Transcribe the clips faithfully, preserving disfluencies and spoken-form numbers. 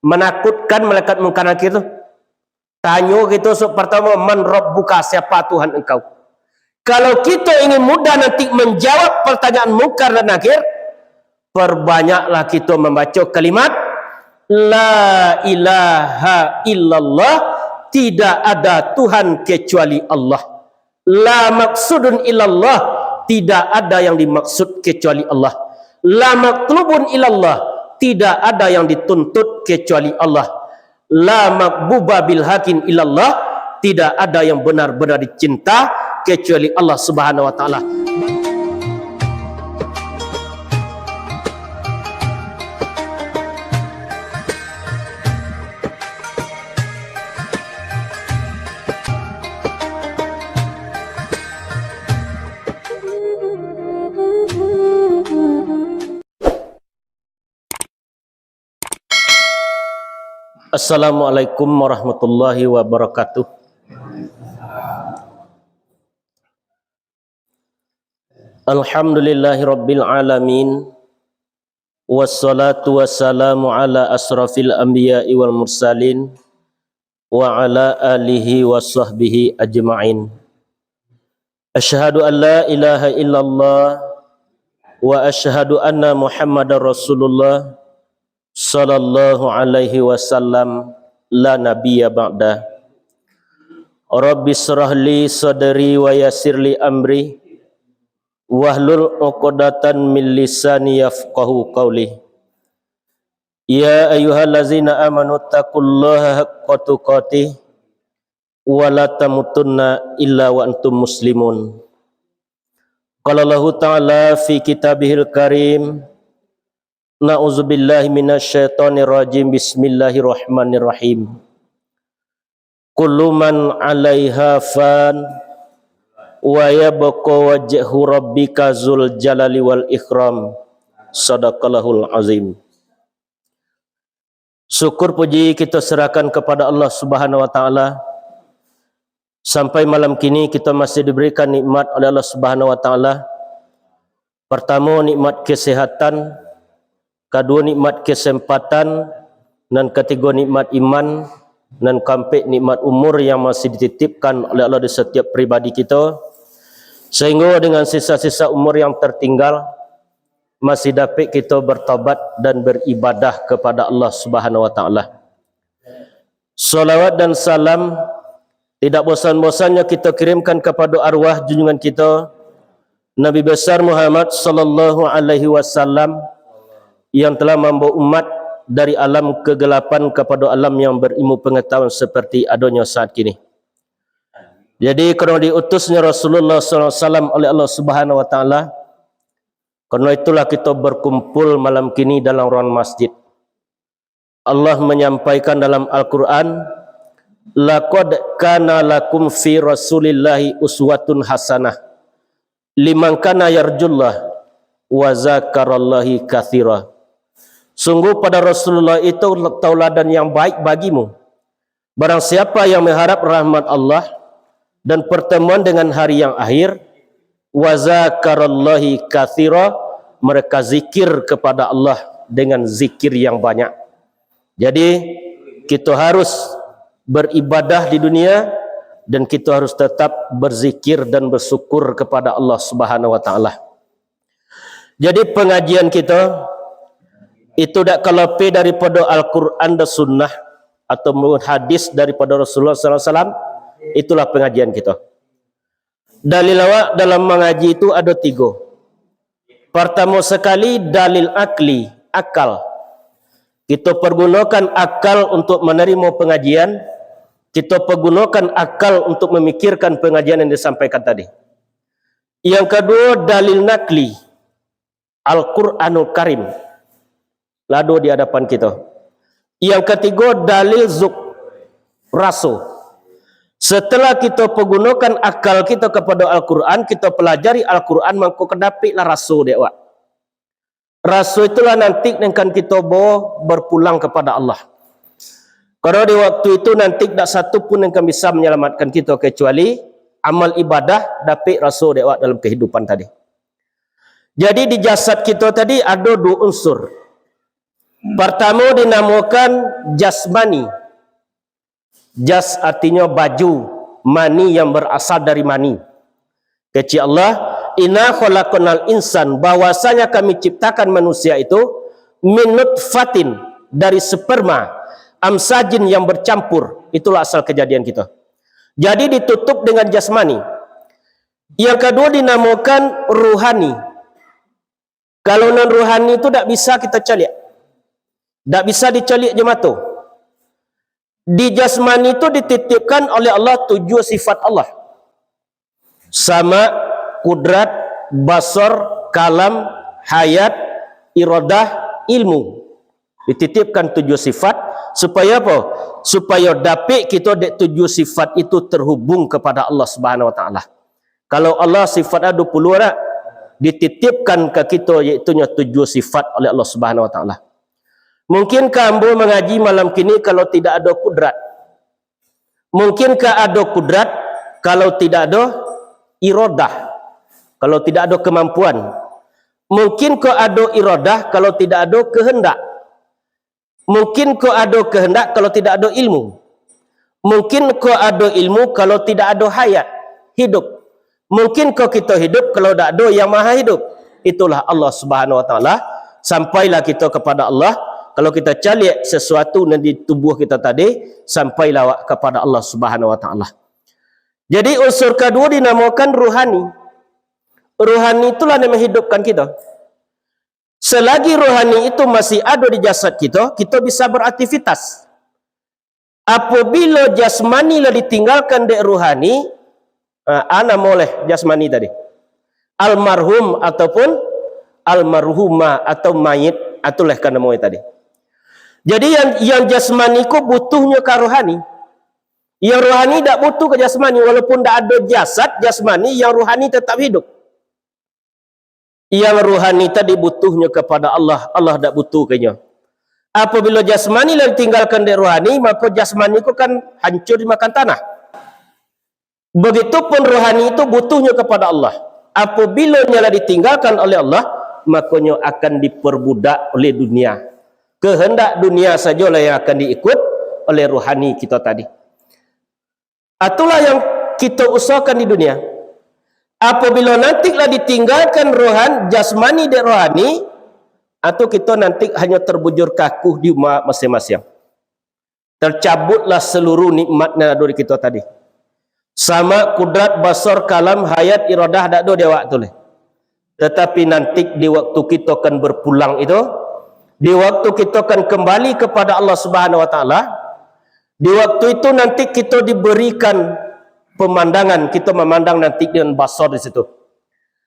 Manakutkan malaikat Mungkar Nakir tu. Tanyo kito sub-, partamo, "Man Rabbuka?" Siapa Tuhan engkau? Kalau kito ingin mudah nanti manjawab partanyaan Mungkar dan Nakir, perbanyaklah kito mambaco kalimat, "La ilaha illallah," tidak ada Tuhan kecuali Allah. "La maksudun illallah," tidak ada yang dimaksud kecuali Allah. "La matlubun illallah," tidak ada yang dituntut kecuali Allah. "La makbuba bil hakin illallah," tidak ada yang benar-benar dicinta kecuali Allah Subhanahu wa Ta'ala. Assalamualaikum warahmatullahi wabarakatuh. Alhamdulillahirabbil alamin. Wassalatu wassalamu ala asrafil anbiya'i wal mursalin, wa ala alihi wa sahbihi ajma'in. Asyhadu an la ilaha illallah, wa asyhadu anna Muhammadar Rasulullah, sallallahu alaihi wasallam, la nabiyya ba'da. Rabbi shrah li sadri wa yassir li amri, wahlul uqdatan min lisani yafqahu qauli. Ya ayyuhallazina amanu taqullaha haqqa tuqatih, wa la tamutunna illa wa antum muslimun. Qala Allahu ta'ala fi kitabihil karim, na'udzubillahi minasyaitonir rajim, bismillahirrahmanirrahim. Kullu man alaiha fan, wa yabqa wajhu rabbika zul jalali wal ikram. Sadaqallahul azim. Syukur puji kita serahkan kepada Allah Subhanahu wa Ta'ala. Sampai malam kini kita masih diberikan nikmat oleh Allah Subhanahu wa Ta'ala. Pertamo, nikmat kesehatan, kaduo, nikmat kesempatan, nan katigo, nikmat iman, nan kaampek, nikmat umur yang masih dititipkan oleh Allah di setiap pribadi kita, sehingga dengan sisa-sisa umur yang tertinggal, masih dapik kito bertobat dan beribadah kepada Allah Subhanahu wa Ta'ala. Salawat dan salam tidak bosan-bosannyo kito kirimkan kapado arwah junjungan kito, Nabi Besar Muhammad sallallahu alaihi wasallam, yang telah mambawa umat dari alam kegelapan kapado alam yang berilmu pengetahuan seperti adonyo saat kini. Jadi, karano diutusnyo Rasulullah sallallahu alaihi wasallam oleh Allah Subhanahu wa Ta'ala, karano itulah kito berkumpul malam kini dalam ruangan masjid. Allah manyampaikan dalam Al-Quran, "Laqad kana lakum fi Rasulillahi uswatun hasanah, liman kana yarjullah wa zakarallahi katsira." Sungguh pada Rasulullah itu tauladan yang baik bagimu. Barang siapa yang mengharap rahmat Allah dan pertemuan dengan hari yang akhir, wa zakarallahi katsira, mereka zikir kepada Allah dengan zikir yang banyak. Jadi, kita harus beribadah di dunia dan kita harus tetap berzikir dan bersyukur kepada Allah Subhanahu wa Ta'ala. Jadi, pengajian kita itu dak ka lapeh daripada Al-Quran dan Sunnah atau hadis daripada Rasulullah sallallahu alaihi wasallam, itulah pengajian kita. Dalil awak dalam mangaji itu ada tiga. Pertama sekali, dalil akli, akal. Kita pergunakan akal untuk menerima pengajian, kita pergunakan akal untuk memikirkan pengajian yang disampaikan tadi. Yang kedua, dalil nakli, Al-Quranul Karim. Lah ado di hadapan kita. Yang ketiga, dalil zuk, raso. Setelah kita pergunakan akal kita kepada Al-Quran, kita pelajari Al-Quran, mangko ka dapiklah raso dek awak. Raso itulah nanti yang akan kita bawa berpulang kepada Allah. Karena di waktu itu nanti dak satu pun yang akan bisa menyelamatkan kita kecuali amal ibadah, dapik raso dek awak dalam kehidupan tadi. Jadi, di jasad kita tadi ada dua unsur. Partamo dinamokan jasmani. Jas artinyo baju, mani yang barasal dari mani. Kecek Allah, "Inna khalaqnal insan," bahwasanya Kami ciptakan manusia itu, "min nutfatin," dari sperma, "amsajin," yang bercampur. Itulah asal kejadian kita. Jadi ditutup dengan jasmani. Yang kedua dinamokan ruhani. Kalau nan ruhani tu dak bisa kita caliak. Dak bisa dicaliak jo mato. Di jasmani tu dititipkan oleh Allah tujuh sifat Allah. Sama, kudrat, basar, kalam, hayat, iradah, ilmu. Dititipkan tujuh sifat, supaya apa? Supaya dapik kito dek tujuh sifat itu terhubung kepada Allah Subhanahu Wa Taala. Kalau Allah sifat ado puluah dak, dititipkan ka kito, yaitunyo tujuh sifat oleh Allah Subhanahu Wa Taala. Mungkin ka ambo mangaji malam kini kalau tidak ado kudrat? Mungkin ka ado kudrat kalau tidak ado iradah, kalau tidak ado kemampuan? Mungkin ka ado iradah kalau tidak ado kehendak? Mungkin ka ado kehendak kalau tidak ado ilmu? Mungkin ka ado ilmu kalau tidak ado hayat, hidup? Mungkin ka kito hidup kalau dak ado Yang Maha Hidup? Itulah Allah Subhanahu Wa Taala. Sampailah kito kepada Allah. Kalau kita caliak sesuatu nan di tubuh kita tadi, sampailah awak kepada Allah Subhanahu Wa Taala. Jadi unsur kedua dinamakan ruhani. Ruhani itulah yang menghidupkan kita. Selagi rohani itu masih ado di jasad kito, kito bisa beraktivitas. Apabila jasmani lah ditinggalkan dek rohani, ha, a namo leh jasmani tadi? Almarhum ataupun almarhumah atau mayit, itulah ka namo tadi. Jadi yang, yang jasmani ko butuhnyo ka rohani. Yang rohani dak butuh ka jasmani, walaupun dak ado jasad, jasmani, yang rohani tetap hidup. Yang rohani tadi butuhnyo kepada Allah, Allah dak butuh ka inyo. Apabila jasmani lah ditinggalkan dek rohani, mako jasmani ko kan hancur dimakan tanah. Begitupun rohani itu butuhnyo kepada Allah. Apabila nyo lah ditinggalkan oleh Allah, mako nyo akan diperbudak oleh dunia. Kehendak dunia sajolah yang akan diikut oleh rohani kito tadi. Itulah yang kito usahakan di dunia. Apabila nanti lah ditinggalkan rohan, jasmani dek rohani, atau kito nanti hanyo terbujur kaku di rumah masing-masing. Tercabutlah seluruh nikmat nan ado di kito tadi. Sama kudrat, basar, kalam, hayat, iradah dak ado di awak tu leh. Tetapi nanti di waktu kito akan berpulang itu, di waktu kito akan kembali kepada Allah Subhanahu Wa Taala, di waktu itu nanti kito diberikan pemandangan, kito memandang nanti dengan basar di situ.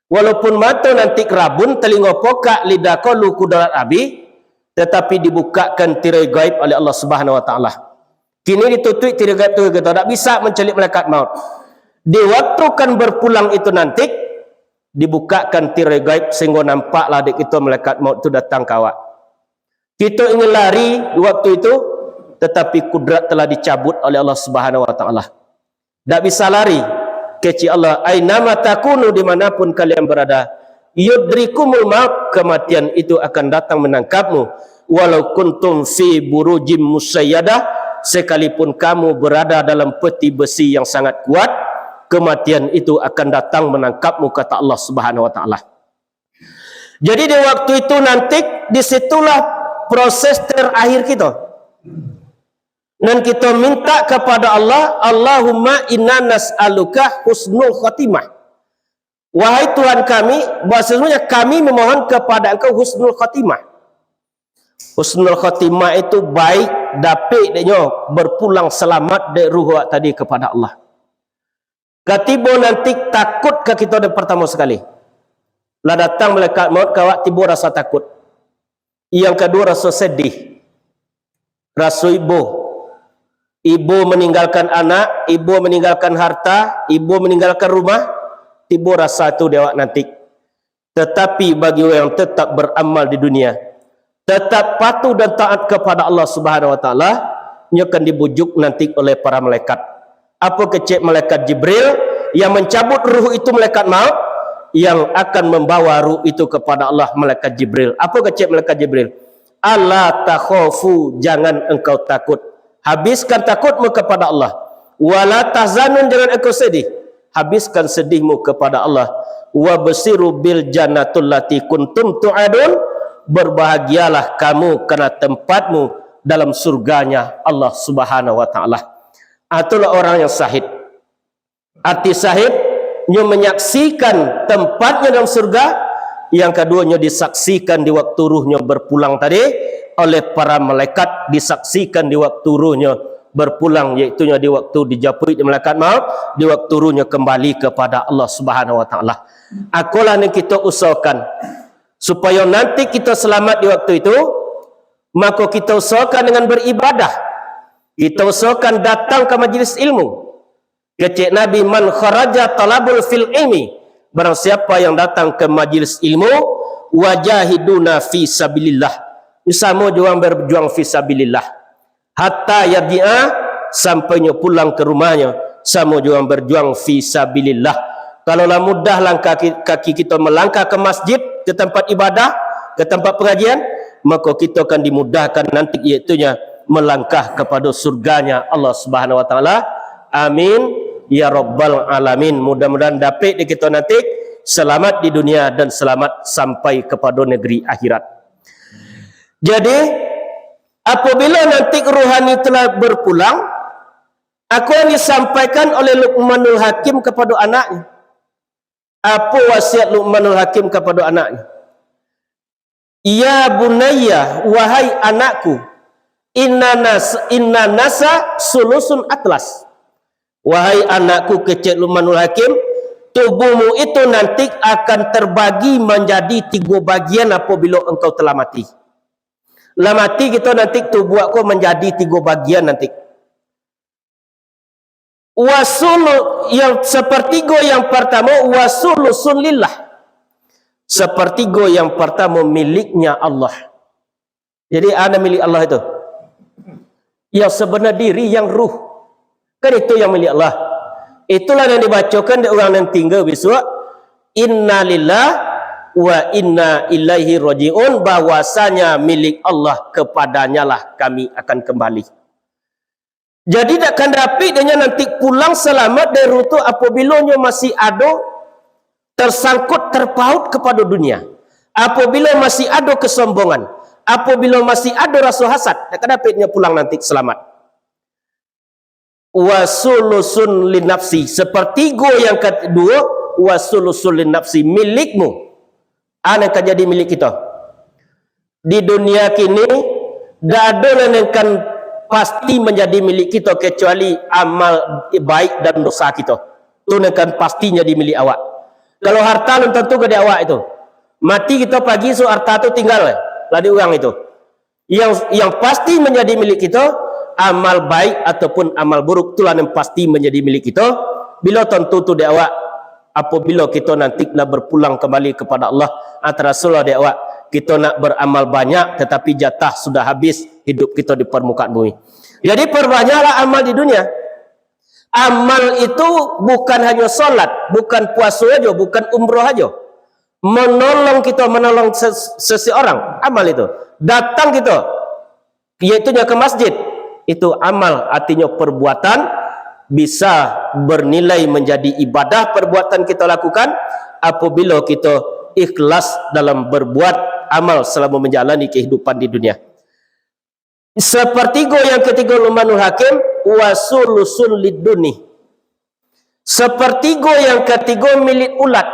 Walaupun mato nanti rabun, telingo pokak, lidah kolu kudrat abih, tetapi dibukakan tirai gaib oleh Allah Subhanahu Wa Taala. Kini ditutuik tirai gaib tu, kito dak bisa mancaliak malaikat maut. Di waktu kan berpulang itu nanti, dibukakan tirai gaib sehingga nampaklah dek kito malaikat maut tu datang ka awak. Kito ingin lari di waktu itu, tetapi kudrat telah dicabut oleh Allah Subhanahu Wa Taala. Dak bisa lari. Kecek Allah, "Ainama takunu," dimanapun kalian berada, "yudrikumul maut," kematian itu akan datang menangkapmu. "Walau kuntum fi burujim musayyadah," sekalipun kamu berada dalam peti besi yang sangat kuat, kematian itu akan datang menangkapmu, kata Allah Subhanahu Wa Taala. Jadi di waktu itu nanti, di situlah proses terakhir kita. Dan kita minta kepada Allah, "Allahumma inna nas'aluka husnul khatimah." Wahai Tuhan kami, bahwasanya kami memohon kepada Engkau husnul khatimah. Husnul khatimah itu baik, dapik deknyo berpulang selamat dek ruh awak tadi kepada Allah. Katibo nanti takut ka kito dan pertamo sekali. Lah datang malaikat maut ka awak, tibo rasa takut. Yang kedua rasa sedih. Raso ibo. Ibo meninggalkan anak, ibo meninggalkan harta, ibo meninggalkan rumah, tibo rasa tu di awak nanti. Tetapi bagi urang yang tetap beramal di dunia, tetap patuh dan taat kepada Allah Subhanahu Wa Taala, nyo akan dibujuk nanti oleh para malaikat. Apo kecek malaikat Jibril? Yang mencabut ruh itu malaikat maut, yang akan membawa ruh itu kepada Allah malaikat Jibril. Apo kecek malaikat Jibril? "Alla takhafu, jangan engkau takut." Habiskan takutmu kepada Allah. "Wala tahzanun, jangan engkau sedih." Habiskan sedihmu kepada Allah. "Wabsyiru bil jannatil lati kuntum tu'adun." Berbahagialah kamu karena tempatmu dalam surganya Allah Subhanahu wa Ta'ala. Itulah orang yang syahid. Arti syahid, nyo menyaksikan tempatnyo dalam surga, yang kaduonyo disaksikan di waktu ruhnyo berpulang tadi oleh para malaikat, disaksikan di waktu ruhnyo berpulang, yaitunyo di waktu dijapuik di malaikat maut, di waktu ruhnyo kembali kepada Allah Subhanahu wa Ta'ala. Akolah nan kito usahakan, supayo nanti kito selamat di waktu itu, mako kito usahakan dengan beribadah. Kito usahakan datang ka majlis ilmu. Kecek Nabi, "Man kharaja talabul fil ilmi," barang siapa yang datang ke majlis ilmu, "wajahiduna fi sabilillah," samo jo urang berjuang fi sabilillah, "hatta yarji'a," sampai nyo pulang ke rumahnyo, samo jo urang berjuang fi sabilillah. Kalau lah mudah langkah ki-, kaki kito melangkah ke masjid, ke tempat ibadah, ke tempat pengajian, mako kito akan dimudahkan nanti, yaitunyo melangkah kepada surganya Allah Subhanahu wa Ta'ala. Amin ya rabbal alamin. Mudah-mudahan dapek di kito nanti selamat di dunia dan selamat sampai kepada negeri akhirat. Jadi, apabila nanti ruhani telah berpulang, akan disampaikan oleh Luqmanul Hakim kepada anaknya. Apa wasiat Luqmanul Hakim kepada anaknya? "Ya bunayya, wahai anakku, inna nas-, inna nasa sulusun atlas." Wahai anakku, kecek Luqmanul Hakim, tubuhmu itu nanti akan terbagi menjadi tigo bagian apabila engkau telah mati. Lah mati kito nanti, tubuh ko menjadi tigo bagian nanti. Wasulu-, yang sepertigo yang pertama, wasulusun lillah. Sepertigo yang pertama miliknya Allah. Jadi, a nan milik Allah itu? Yang sebenar diri, yang ruh. Kan itu yang milik Allah. Itulah yang dibacokan dek urang nan tinggal bisuak, "Innalillah wa inna ilaihi raji'un," bahwasanya milik Allah, kepadanyalah kami akan kembali. Jadi, dak kan dapik dek nyo nanti pulang salamat dari ruh tu apabila nyo masih ado tersangkut, terpaut kepada dunia. Apabila masih ado kesombongan, apabila masih ado raso hasad, dak kan dapik nyo pulang nanti salamat. Wasulusun linafsi, sepertigo yang kaduo, wasulusun linafsi, milikmu. A nan ka jadi milik kito. Di dunia kini, dak ado nan kan pasti manjadi milik kito, kecuali amal baik dan dosa kito. Tu nan kan pasti jadi milik awak. Kalau harta, alun tantu ka dek awak itu. Mati kito pagi, esok harta tu tinggal lah di urang itu. Yang, yang pasti manjadi milik kito, amal baik ataupun amal buruk, itulah yang pasti manjadi milik kito. Bilo tantu tu dek awak? Apabila kito nanti lah berpulang kembali kepada Allah, ah, tarasolah dek awak, kito nak beramal banyak, tetapi jatah sudah habis hidup kito di permukaan bumi. Jadi, perbanyaklah amal di dunia. Amal itu bukan hanya salat, bukan puaso aja, bukan umroh aja. Menolong kito, menolong ses-, seseorang, amal itu. Datang kito, yaitunyo ka masjid, itu amal, artinyo perbuatan, bisa bernilai menjadi ibadah perbuatan kito lakukan apabila kito ikhlas dalam berbuat amal selama menjalani kehidupan di dunia. Sepertigo yang ketigo Luqmanul Hakim, wasulusun liduni. Sepertigo yang ketigo milik ulat.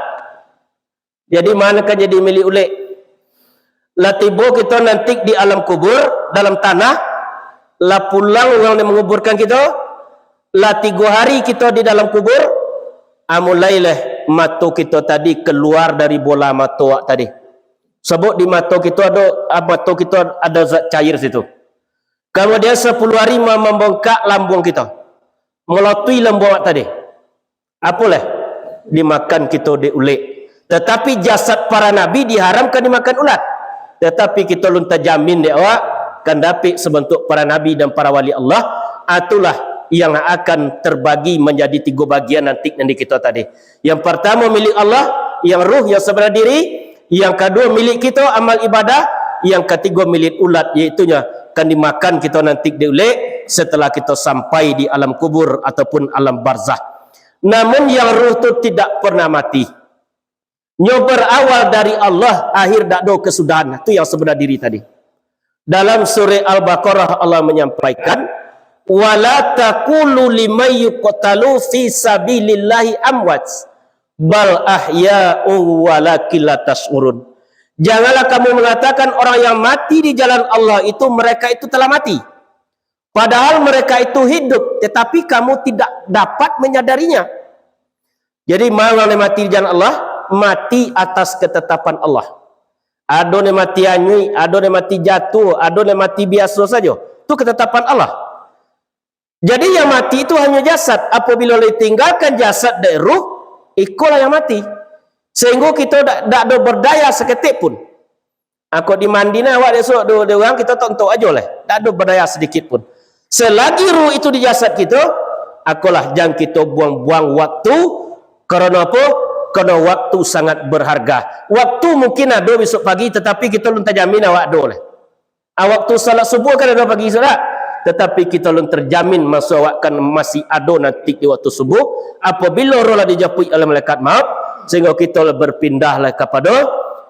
Jadi, ma nan ka jadi milik ulat? Lah tibo kito nanti di alam kubur, dalam tanah, lah pulang urang nan manguburkan kito, lah tigo hari kito di dalam kubur, ah, mulailah mato kito tadi kaluar dari bola mato awak tadi. Sabab di mato kito ado, ah, mato kito ado zat cair situ. Kamudian, sapuluah hari ma-, mambangkak lambuang kito, malotui lambuang awak tadi. Apolah? Dimakan kito dek ulat. Tatapi jasad para nabi diharamkan dimakan ulat. Tatapi kito alun tajamin dek awak, kan dapek sabantuk para nabi dan para wali Allah. Itulah yang akan terbagi manjadi tigo bagian nanti nan di kito tadi. Yang partamo milik Allah, yang ruh, yang sabanar diri. Yang kaduo milik kito, amal ibadah. Yang katigo milik ulat, yaitunya kan dimakan kito nanti dek ulek setelah kito sampai di alam kubur ataupun alam barzah. Namun yang ruh tu tidak pernah mati. Nyo berawal dari Allah, akhir dak do kesudahan. Tu yang sebenar diri tadi. Dalam surah Al-Baqarah Allah menyampaikan, "Wala taqulu liman yuqtalu fi sabilillahi amwat, bal ahya'u walakin la tash'urun." Janganlah kamu mengatakan orang yang mati di jalan Allah itu, mereka itu telah mati. Padahal mereka itu hidup, tetapi kamu tidak dapat menyadarinya. Jadi, ma urang nan mati di jalan Allah, mati atas ketetapan Allah. Ado nan mati anyuik, ado nan mati jatuah, ado nan mati biaso sajo. Tu ketetapan Allah. Jadi, yang mati itu hanyo jasad. Apabila ditinggalkan jasad dari ruh, ikolah yang mati. Sehingga kito dak, dak ado berdaya saketek pun. Ako dimandi nah awak dek suok do, dek urang, kito tontok ajo lah. Dak ado badaya sadikit pun. Selagi ruh itu di jasad kito, akolah jan kito buang-buang waktu. Karano apo? Karano waktu sangat berharga. Waktu mungkin ado besok pagi, tetapi kito alun tajamin awak ado lah. Ah, waktu salat subuh kan ado pagi esok dak? Tetapi kito alun terjamin maso awak kan masih ado nanti di waktu subuh, apabila roh lah dijapuik oleh malaikat maut, sehingga kito lah berpindah lah kapado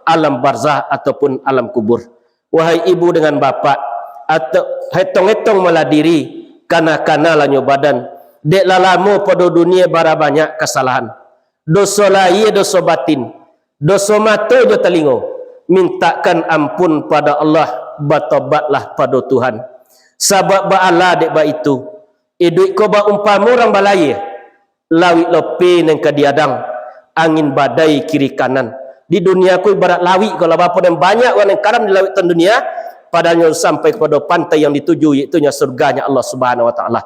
alam barzah ataupun alam kubur. Wahai ibu dengan bapak, ato-, hetong-hetong malah diri, kana-kana lah nyo badan, dek lah lamo pado dunia bara banyak kasalahan, doso lahia, doso batin, doso mato jo talingo, mintakkan ampun pado Allah, batobatlah pado Tuhan. Sabab baalah dek baitu, iduik ko baumpamo urang balayia, lawik lope nan ka diadang, angin badai kiri kanan. Di dunia ko ibarat lawik ko lah, bapo nan banyak urang nan karam di lawik tan dunia, padahal nyo sampai kapado pantai yang dituju, yaitunyo surganya Allah Subhanahu Wa Taala.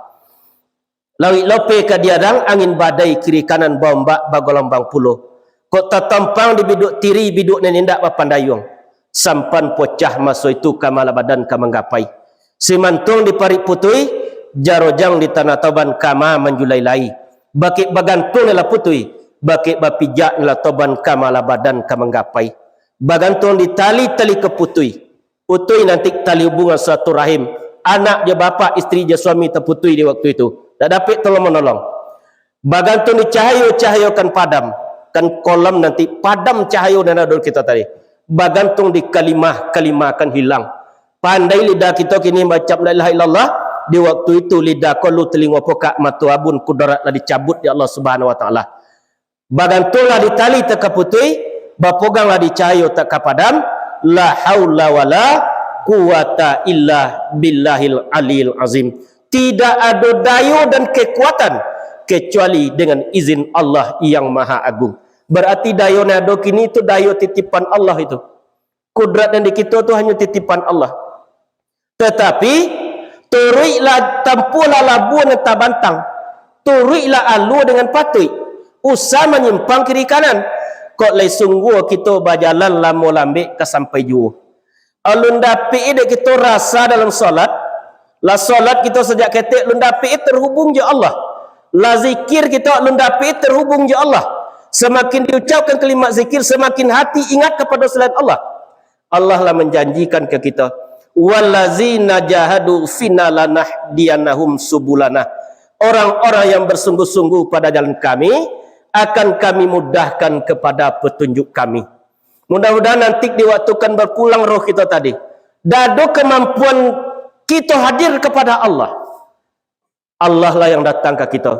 Lawik lope ka diadang, angin badai kiri kanan, baombak bagalombang pulo. Kok tatompang di biduk tiri, biduk nan indak bapandayuang. Sampan pocah maso itu, kama lah badan ka manggapai. Simantuang di parik putui, jarojang di tanah toban, kama manjulai lai. Bakek bagantuang lah putui, bakek bapijak lah toban, kama lah badan ka manggapai. Bagantuang di tali, tali ka putui. Putui nanti tali hubungan silaturahim, anak jo bapak, isteri jo suami taputui di waktu itu. Dak dapek tolong manolong. Bagantung di cahayo, cahayo kan padam. Kan kolam nanti padam cahayo nan ado di kito tadi. Bagantung di kalimah, kalimah akan hilang. Pandai lidah kito kini bacap la ilaha illallah, di waktu itu lidah kolu, telingo pokak, mato abun, kudrat lah dicabut di Allah Subhanahu Wa Taala. Bagantunglah di tali tak ka putui, bapoganglah di cahayo tak ka padam, la haula wala quwata illa billahil aliyil azim. Tidak ado dayo dan kekuatan kecuali dengan izin Allah yang Maha Agung. Berarti dayo nan ado kini tu dayo titipan Allah itu. Kudrat nan di kito tu hanyo titipan Allah. Tatapi, turuiklah, tampuahlah labuah nan tabantang, turuiklah alua dengan patuik, usah manyimpang kiri kanan. Kok lai sungguah kito bajalan lamo lambek ka sampai juo. Alun dapek dek kito rasa dalam solat, lah solat kito sajak ketek alun dapek terhubung jo Allah, lah zikir kito alun dapek terhubung jo Allah. Semakin diucapkan kalimat zikir, semakin hati ingat kepada selain Allah. Allah lah manjanjikan ka kito, "Wallazina jahadu fina lanahdiyannahum subulana." Orang-orang yang bersungguh-sungguh pada jalan Kami, akan Kami mudahkan kepada petunjuk Kami. Mudah-mudahan nanti di waktu kan berpulang roh kito tadi, dado kemampuan kito hadir kepada Allah. Allah lah yang datang ka kito.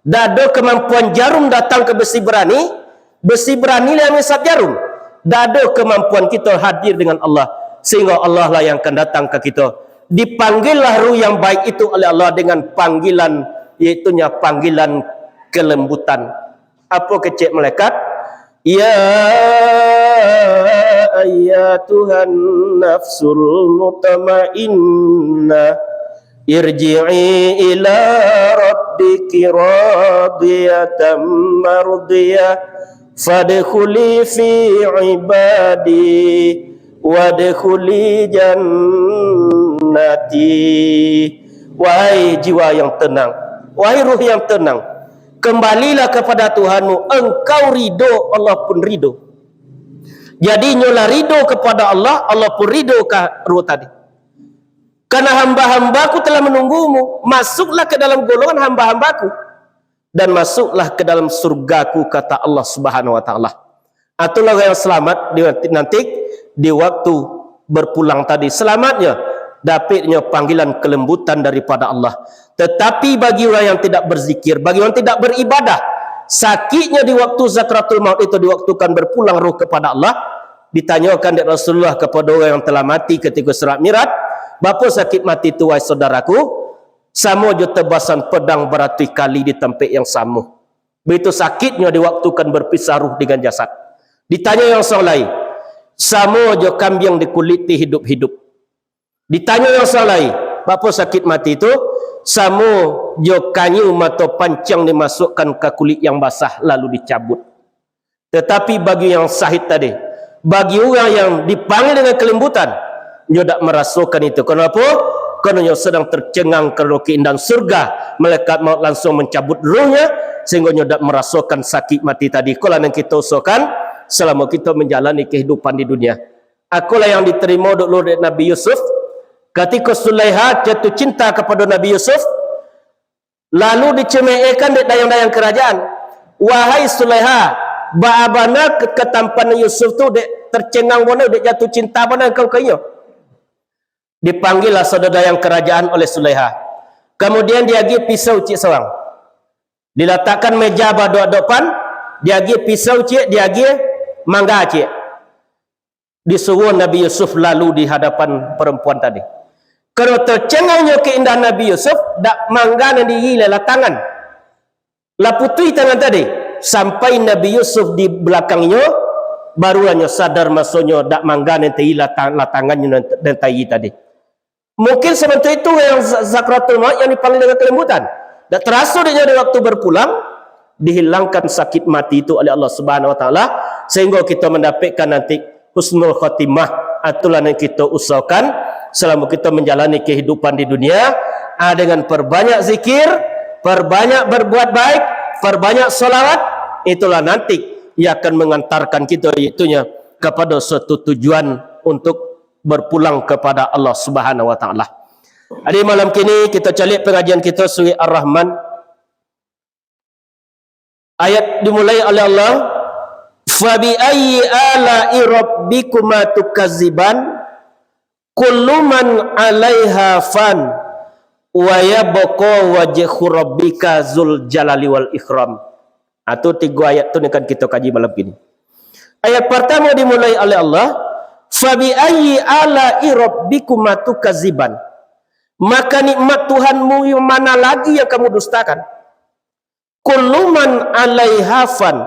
Dado kemampuan jarum datang ka besi berani, besi berani lah yang mahisap jarum. Dado kemampuan kito hadir dengan Allah, sehingga Allah lah yang akan datang ka kito. Dipanggillah ruh yang baik itu oleh Allah dengan panggilan, yaitunya panggilan kelembutan. Apo kecek malaikat? "Ya ayyatuhan nafsul mutmainnah, irji'i ila rabbiki radiyatan mardiyah, fadkhuli fi ibadi, wadkhuli jannati." Wahai jiwa yang tenang, wahai ruh yang tenang, kembalilah kepada Tuhanmu, engkau ridho, Allah pun ridho. Jadi, nyo lah ridho kepada Allah, Allah pun ridho ka roh tadi. Karena hamba-hamba-Ku telah menunggumu, masuklah ke dalam golongan hamba-hamba-Ku, dan masuklah ke dalam surga-Ku, kata Allah Subhanahu wa Ta'ala. Itulah orang yang selamat di, nanti di waktu berpulang tadi. Selamatnya, dapatnya panggilan kelembutan daripada Allah. Tetapi bagi orang yang tidak berzikir, bagi orang tidak beribadah, sakitnya di waktu sakratul maut itu, di waktu akan berpulang roh kepada Allah, ditanyakan dek Rasulullah kepada orang yang telah mati ketika Isra Mi'raj, "Bapa sakit mati tu, wahai saudaraku?" "Samo jo tebasan pedang baratuih kali di tampek yang samo." Begitu sakitnyo di waktu kan berpisah ruh dengan jasad. Ditanyo yang sabalai, "Samo jo kambiang dikuliti hidup-hidup." Ditanyo yang sabalai, "Bapa sakit mati tu?" "Samo jo kanyu mato panciang dimasukkan ka kulik yang basah, lalu dicabut." Tetapi bagi yang syahid tadi, bagi urang yang dipanggil dengan kelembutan, nyo dak marasokan itu. Kenapa? Karena nyo sedang tercengang karena keindahan surga. Malaikat maut langsung mencabut ruhnya, sehingga nyo dak marasokan sakit mati tadi. Ikolah yang kita usahakan selama kita menjalani kehidupan di dunia. Ikolah yang diterima dulu oleh Nabi Yusuf. Ketika Sulaiha jatuh cinta kepada Nabi Yusuf, lalu dicemeehkan dek dayang-dayang kerajaan, "Wahai Sulaiha, baa bana ke-, ketampan Yusuf tu, dek tercengang bana, dek jatuh cinta bana engkau ka inyo?" Dipanggillah saudara dayang kerajaan oleh Sulaiha. Kemudian diagiah pisau ciek surang. Dilatakkan meja baadok-adokan, diagiah pisau ciek, diagiah mangga ciek. Disuruah Nabi Yusuf lalu di hadapan perempuan tadi. Karena tercengangnyo keindahan Nabi Yusuf, dak mangga nan diilah tangan. Lah putuih tangan tadi. Sampai Nabi Yusuf di balakangnyo, barulah nyo sadar masonyo dak mangga nan tailah tang-, lah tangannyo nan, nan tai tadi. Mungkin sebentuk itu yang sa-, sakratul maut yang dipanggil dengan kelembutan. Dak taraso dek nyo di waktu berpulang, dihilangkan sakit mati itu oleh Allah Subhanahu wa Ta'ala, sehingga kita mendapatkan nanti husnul khotimah. Itulah yang kita usahakan selama kita menjalani kehidupan di dunia, ah, dengan perbanyak zikir, perbanyak berbuat baik, perbanyak salawat, itulah nanti yang akan mengantarkan kita, iaitunya kepada suatu tujuan untuk berpulang kepada Allah Subhanahu wa Ta'ala. Jadi, malam kini kita caliak pengajian kita surah Ar-Rahman, ayat dimulai oleh Allah, "Fabi ayyi ala'i rabbikuma tukaziban, kullu man 'alaiha fan, wa yabqa wajhu rabbika zul jalali wal ikram." Ha, tu tigo ayat tu nan akan kito kaji malam kini. Ayat partamo dimulai oleh Allah, "Fabi ayyi ala'i rabbikuma tukaziban?" Maka nikmat Tuhanmu yang mana lagi yang kamu dustakan? "Kullu man 'alaiha fan."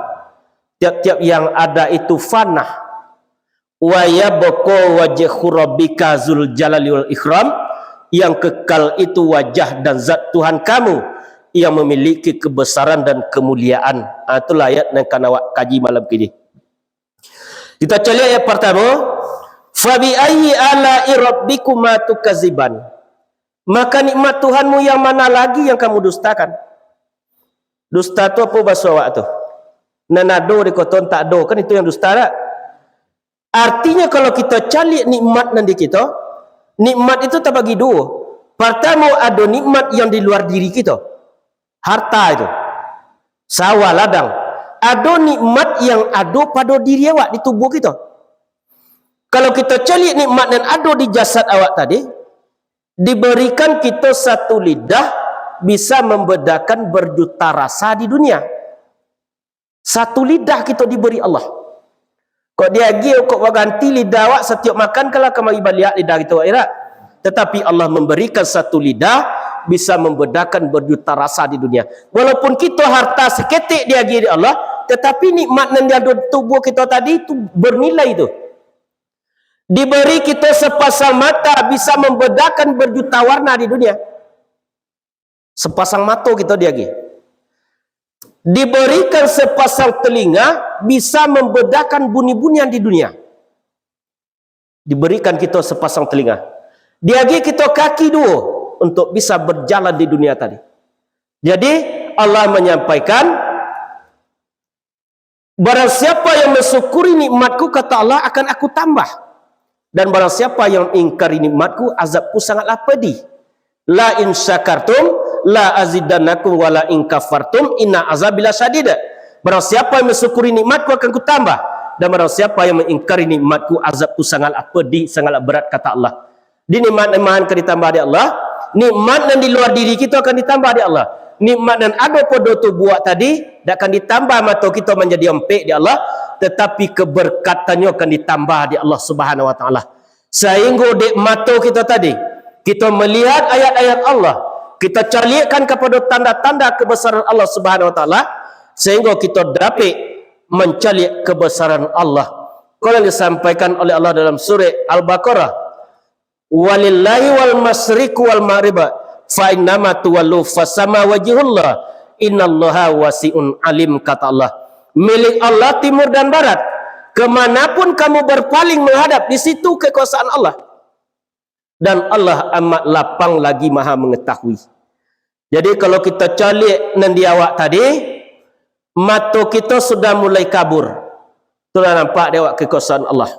Tiap-tiap yang ada itu fana. "Wa yabqa wajhu rabbika zul jalali wal ikram," yang kekal itu wajah dan zat Tuhan kamu yang memiliki kebesaran dan kemuliaan. Ah, itulah ayat nan akan awak kaji malam kini. Kita caliak ayat partamo, "Fabi ayyi ala'i rabbikuma tukaziban?" Maka nikmat Tuhanmu yang mana lagi yang kamu dustakan? Dusta tu apo baso awak tu? Nan ado di koto tak ado, kan itu yang dusta, tak? Artinyo, kalau kito caliak nikmat nan di kito, nikmat itu tabagi duo. Partamo, ado nikmat yang di luar diri kito. Harta itu. Sawah, ladang. Ado nikmat yang ado pado diri awak, di tubuah kito. Kalau kito caliak nikmat nan ado di jasad awak tadi, diberikan kito satu lidah bisa membedakan berjuta rasa di dunia. Satu lidah kito diberi Allah. Kok diagiah, kok baganti lidah awak, satiok makan kan lah kamari baliak lidah kito, irak. Tetapi Allah memberikan satu lidah bisa membedakan berjuta rasa di dunia. Walaupun kito harta saketek diagiah dek Allah, tetapi nikmat nan di dalam tubuah kito tadi tu bernilai tu. Diberi kito sepasang mata bisa membedakan berjuta warna di dunia. Sepasang mato kito diagiah. Diberikan sepasang telinga bisa membedakan bunyi-bunyian di dunia. Diberikan kito sepasang telinga. Diagiah kito kaki duo untuk bisa berjalan di dunia tadi. Jadi, Allah menyampaikan, Barang siapa yang mensyukuri nikmatku, kata Allah, akan Aku tambah. Dan barang siapa yang mengingkari nikmatku, azabku sangatlah pedih. La in syakartum la azidannakum wa la in kafartum inna azabi lasyadid. Barang siapa yang mensyukuri nikmatku, akan Kutambah. Dan barang siapa yang mengingkari nikmatku, azabku sangatlah pedih, sangatlah berat, kata Allah. Di nikmat-nikmat akan ditambah dek Allah, nikmat nan di luar diri kito akan ditambah dek Allah. Nikmat nan ado pado tubuah tadi, dak akan ditambah mato kito manjadi ompek dek Allah, tetapi keberkatannyo akan ditambah dek Allah Subhanahu wa Taala. Sahinggo dek mato kito tadi, kito melihat ayat-ayat Allah, kito caliakkan kapado tanda-tanda kebesaran Allah Subhanahu wa Taala, sahinggo kito dapek mancaliak kebesaran Allah. Kalau disampaikan oleh Allah dalam surah Al-Baqarah, "Walillahi wal masyriqu wal maghrib, fa innama tuwallu fasama wajhullah, innallaha wasi'un alim," kata Allah. Milik Allah timur dan barat. Kemanapun kamu berpaling menghadap, di situ kekuasaan Allah. Dan Allah amat lapang lagi maha mengetahui. Jadi, kalau kita caliak nan di awak tadi, mato kita sudah mulai kabur. Itulah nampak di awak kekuasaan Allah.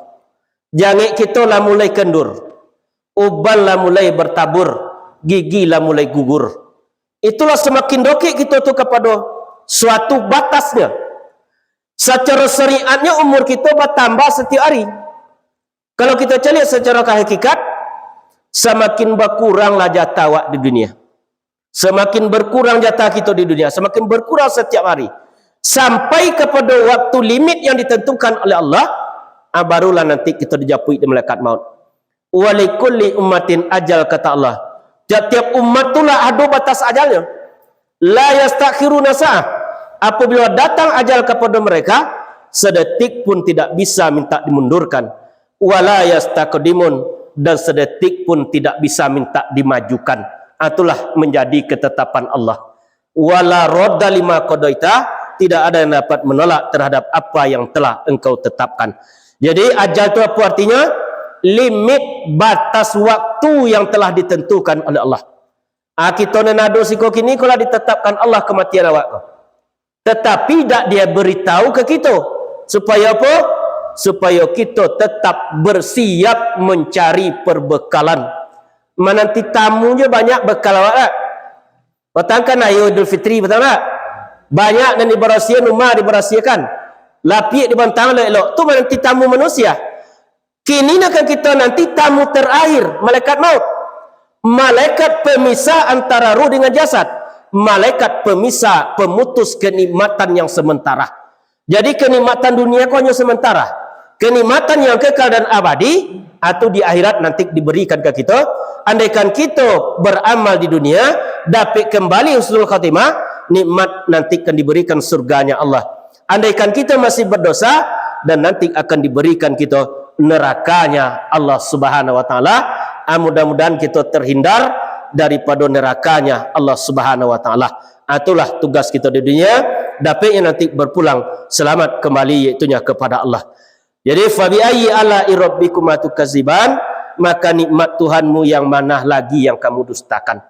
Jangek kita lah mulai kendur. Uban lah mulai bertabur. Gigi lah mulai gugur. Itulah semakin dokek kita tu kepada suatu batasnya. Secara syariatnya umur kita bertambah setiap hari. Kalau kita caliak secara hakikat, semakin berkuranglah jatah awak di dunia. Semakin berkurang jatah kita di dunia, semakin berkurang setiap hari. Sampai kepada waktu limit yang ditentukan oleh Allah, ah, barulah nanti kita dijapuik di malaikat maut. "Walikulli ummatin ajal," kata Allah. Tiap-tiap umat tu lah ado batas ajalnya. "La yastakhiruna sa'ah." Apabila datang ajal kepada mereka, sedetik pun tidak bisa minta dimundurkan. "Wala yastaqdimun," dan sedetik pun tidak bisa minta dimajukan. Ah, itulah menjadi ketetapan Allah. "Wala radda lima qadaita," tidak ada yang dapat menolak terhadap apa yang telah Engkau tetapkan. Jadi, ajal tu apa artinya? Limit batas waktu yang telah ditentukan oleh Allah. Ah, kito nan ado siko kini ko lah ditetapkan Allah kematian awak ko. Tetapi dak dia beritahu ke kito. Supaya apa? Supaya kito tetap bersiap mencari perbekalan. Mananti tamu je banyak bekal awak dak? Patang kan ayo Idul Fitri, patang dak? Banyak nan dibarasiahan, rumah dibarasiahan. Lapiak dibantang elok-elok. Tu mananti tamu manusia. Kini nak kan kita nanti tamu terakhir, malaikat maut. Malaikat pemisah antara ruh dengan jasad. Malaikat pemisah, pemutus kenikmatan yang sementara. Jadi, kenikmatan dunia ko hanya sementara. Kenikmatan yang kekal dan abadi, atau di akhirat nanti diberikan ke kita. Andaikan kita beramal di dunia, dapat kembali husnul khatimah, nikmat nanti akan diberikan surganya Allah. Andaikan kita masih berdosa, dan nanti akan diberikan kita nerakanya Allah Subhanahu wa Taala. Ah, mudah-mudahan kita terhindar daripada nerakanya Allah Subhanahu wa Taala. Ah, itulah tugas kita di dunia, dapatnya nanti berpulang selamat kembali, yaitunya kepada Allah. Jadi, "Fabi ayyi ala'i rabbikuma tukadziban," maka nikmat Tuhanmu yang mana lagi yang kamu dustakan?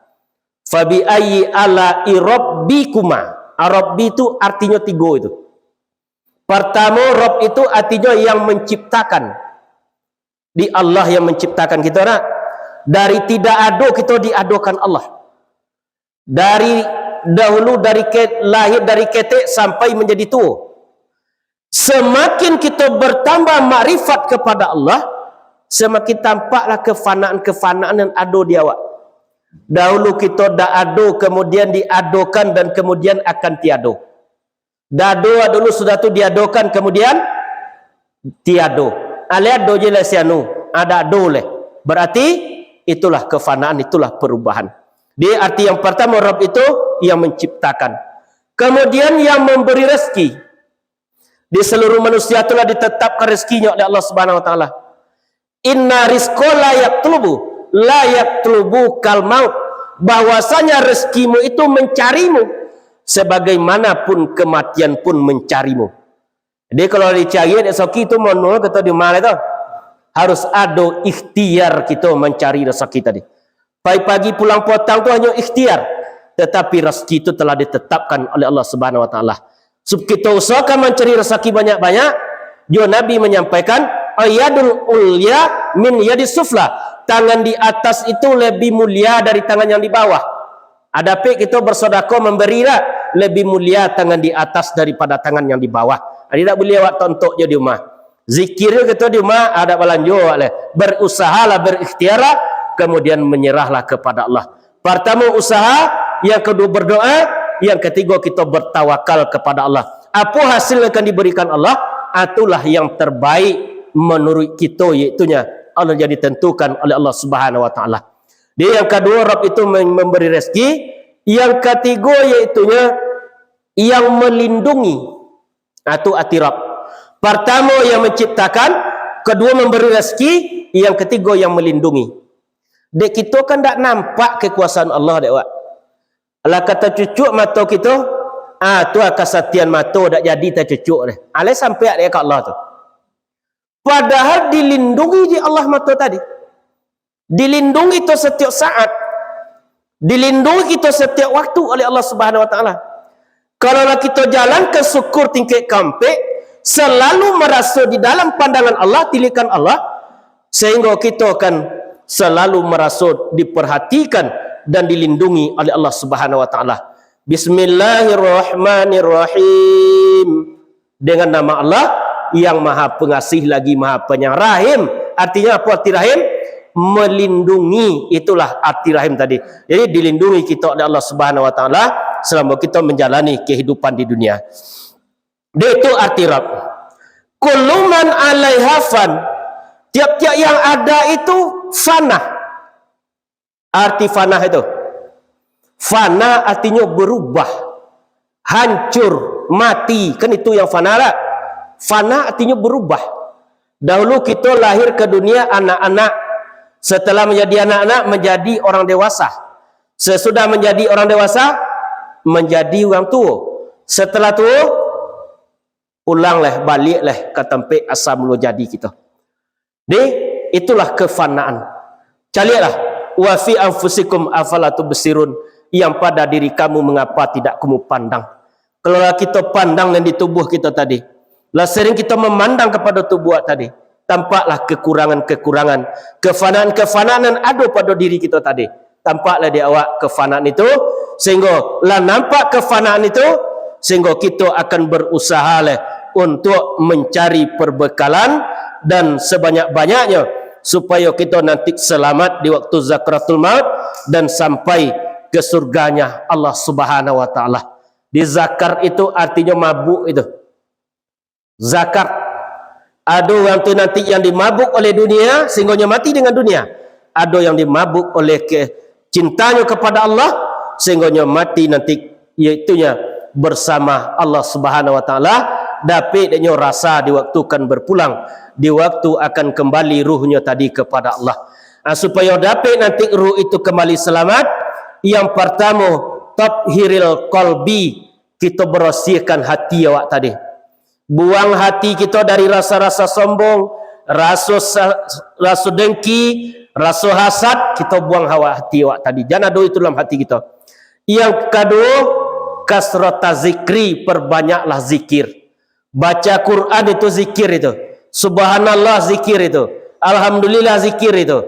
"Fabi ayyi ala'i rabbikuma." Rabbi itu artinya tiga itu. Pertama, Rabb itu artinya yang menciptakan. Di Allah yang menciptakan kita, nak. Dari tidak ada kita diadakan Allah. Dari dahulu, dari ke, lahir dari ketek sampai menjadi tua. Semakin kita bertambah makrifat kepada Allah, semakin tampaklah kefanaan-kefanaan yang ada di awak. Dahulu kita dak ado, kemudian diadokan, dan kemudian akan tiado. Dak ado dulu, sudah tu diadokan, kemudian tiado. Alai ado je lah si anu, dak ado leh. Berarti itulah kefanaan, itulah perubahan. Di arti yang pertama, Rabb itu yang menciptakan. Kemudian yang memberi rezeki. Di seluruh manusia itulah ditetapkan rezekinya oleh Allah Subhanahu wa Taala. "Inna rizqa la yatlubu, la yatlubu kal maut." Bahwasanya rezekimu itu mencarimu, sebagaimanapun kematian pun mencarimu. Jadi, kalau dicari dek soki tu, manual kata di mana tu? Harus ado ikhtiar kita mencari rezeki tadi. Pagi-pagi pulang potang tu hanya ikhtiar, tetapi rezeki itu telah ditetapkan oleh Allah Subhanahu wa Taala. Sub-, kito usahakan mancari rasaki banyak-banyak. Jo Nabi manyampaikan, "Al-yadul ulya min yadis sufla." Tangan di atas itu lebih mulia dari tangan yang di bawah. Adapik kito bersodakoh, memberi lah, lebih mulia tangan di atas daripada tangan yang di bawah. Jadi, tak boleh awak tontok je di rumah. Zikir je kito di rumah, ada balanjo awak leh. Berusahalah, berikhtiarlah, kemudian menyerahlah kepada Allah. Pertama usaha, yang kedua berdoa, yang ketiga kita bertawakal kepada Allah. Apa hasil yang akan diberikan Allah? Itulah yang terbaik menurut kita, iaitu nya Allah yang ditentukan oleh Allah Subhanahu Wa Taala. Dia yang kedua, Rabb itu mem-, memberi rezeki. Yang ketiga, iaitu nya yang melindungi. Nah, tu arti Rabb. Pertama yang menciptakan, kedua memberi rezeki, yang ketiga yang melindungi. Dek kito kan dak nampak kekuasaan Allah, dek wak. Alah ka tacucuk mato kito, ah, tu kasatian mato dak jadi tacucuk deh. Alai sampai dek ka Allah tu. Padahal dilindungi dek Allah mato tadi. Dilindungi tu setiap saat. Dilindungi kito setiap waktu oleh Allah Subhanahu Wa Taala. Kalau lah kito jalankan syukur tingkat kaampek, selalu maraso di dalam pandangan Allah, tilikan Allah, sehingga kito akan selalu maraso diperhatikan dan dilindungi oleh Allah Subhanahu Wa Taala. Bismillahirrahmanirrahim. Dengan nama Allah yang Maha Pengasih lagi Maha Penyayang. Rahim, artinya apa arti rahim? Melindungi, itulah arti rahim tadi. Jadi, dilindungi kita oleh Allah Subhanahu Wa Taala selama kita menjalani kehidupan di dunia. Dia itu arti Rabb. Kullu man alaiha fan. Tiap-tiap yang ada itu fana. Arti fana itu. Fana artinyo berubah, hancur, mati. Kan itu yang fana lah. Fana artinyo berubah. Dahulu kito lahir ke dunia anak-anak. Setelah menjadi anak-anak, menjadi orang dewasa. Sesudah menjadi orang dewasa, menjadi orang tuo. Setelah tuo, pulang leh, baliak leh ka tampek asal mulo jadi kito. Deh, itulah kefanaan. Caliaklah, "Wa fi anfusikum afala tubsirun," yang pada diri kamu mengapa tidak kamu pandang. Kalau lah kito pandang nan di tubuh kito tadi, lah sering kito memandang kepada tubuh awak tadi, tampaklah kekurangan-kekurangan, kefanaan-kefanaan nan ado pada diri kito tadi. Tampaklah di awak kefanaan itu, sehingga lah nampak kefanaan itu, sehingga kito akan berusaha lah untuk mencari perbekalan dan sebanyak-banyaknya, supaya kito nanti selamat di waktu sakaratul maut dan sampai ke surganya Allah Subhanahu Wa Taala. Di zakar itu artinyo mabuk itu. Zakar. Ado urang tu nanti yang dimabuk oleh dunia, sehinggonyo mati dengan dunia. Ado yang dimabuk oleh kecintanyo kepada Allah, sehinggonyo mati nanti, iaitunyo bersama Allah Subhanahu Wa Taala, dapek denyo rasa di waktu kan berpulang, di waktu akan kembali ruhnyo tadi kepada Allah. Ah, supayo dapek nanti ruh itu kembali selamat, yang pertamo, tathiril qalbi, kito berasihkan hati awak tadi. Buang hati kito dari rasa-rasa sombong, raso sa-, raso dengki, raso hasad, kito buang hawa hati awak tadi. Jan ado itu dalam hati kito. Yang kaduo, kasrota zikri, perbanyaklah zikir. Baca Quran itu zikir itu. Subhanallah zikir itu. Alhamdulillah zikir itu.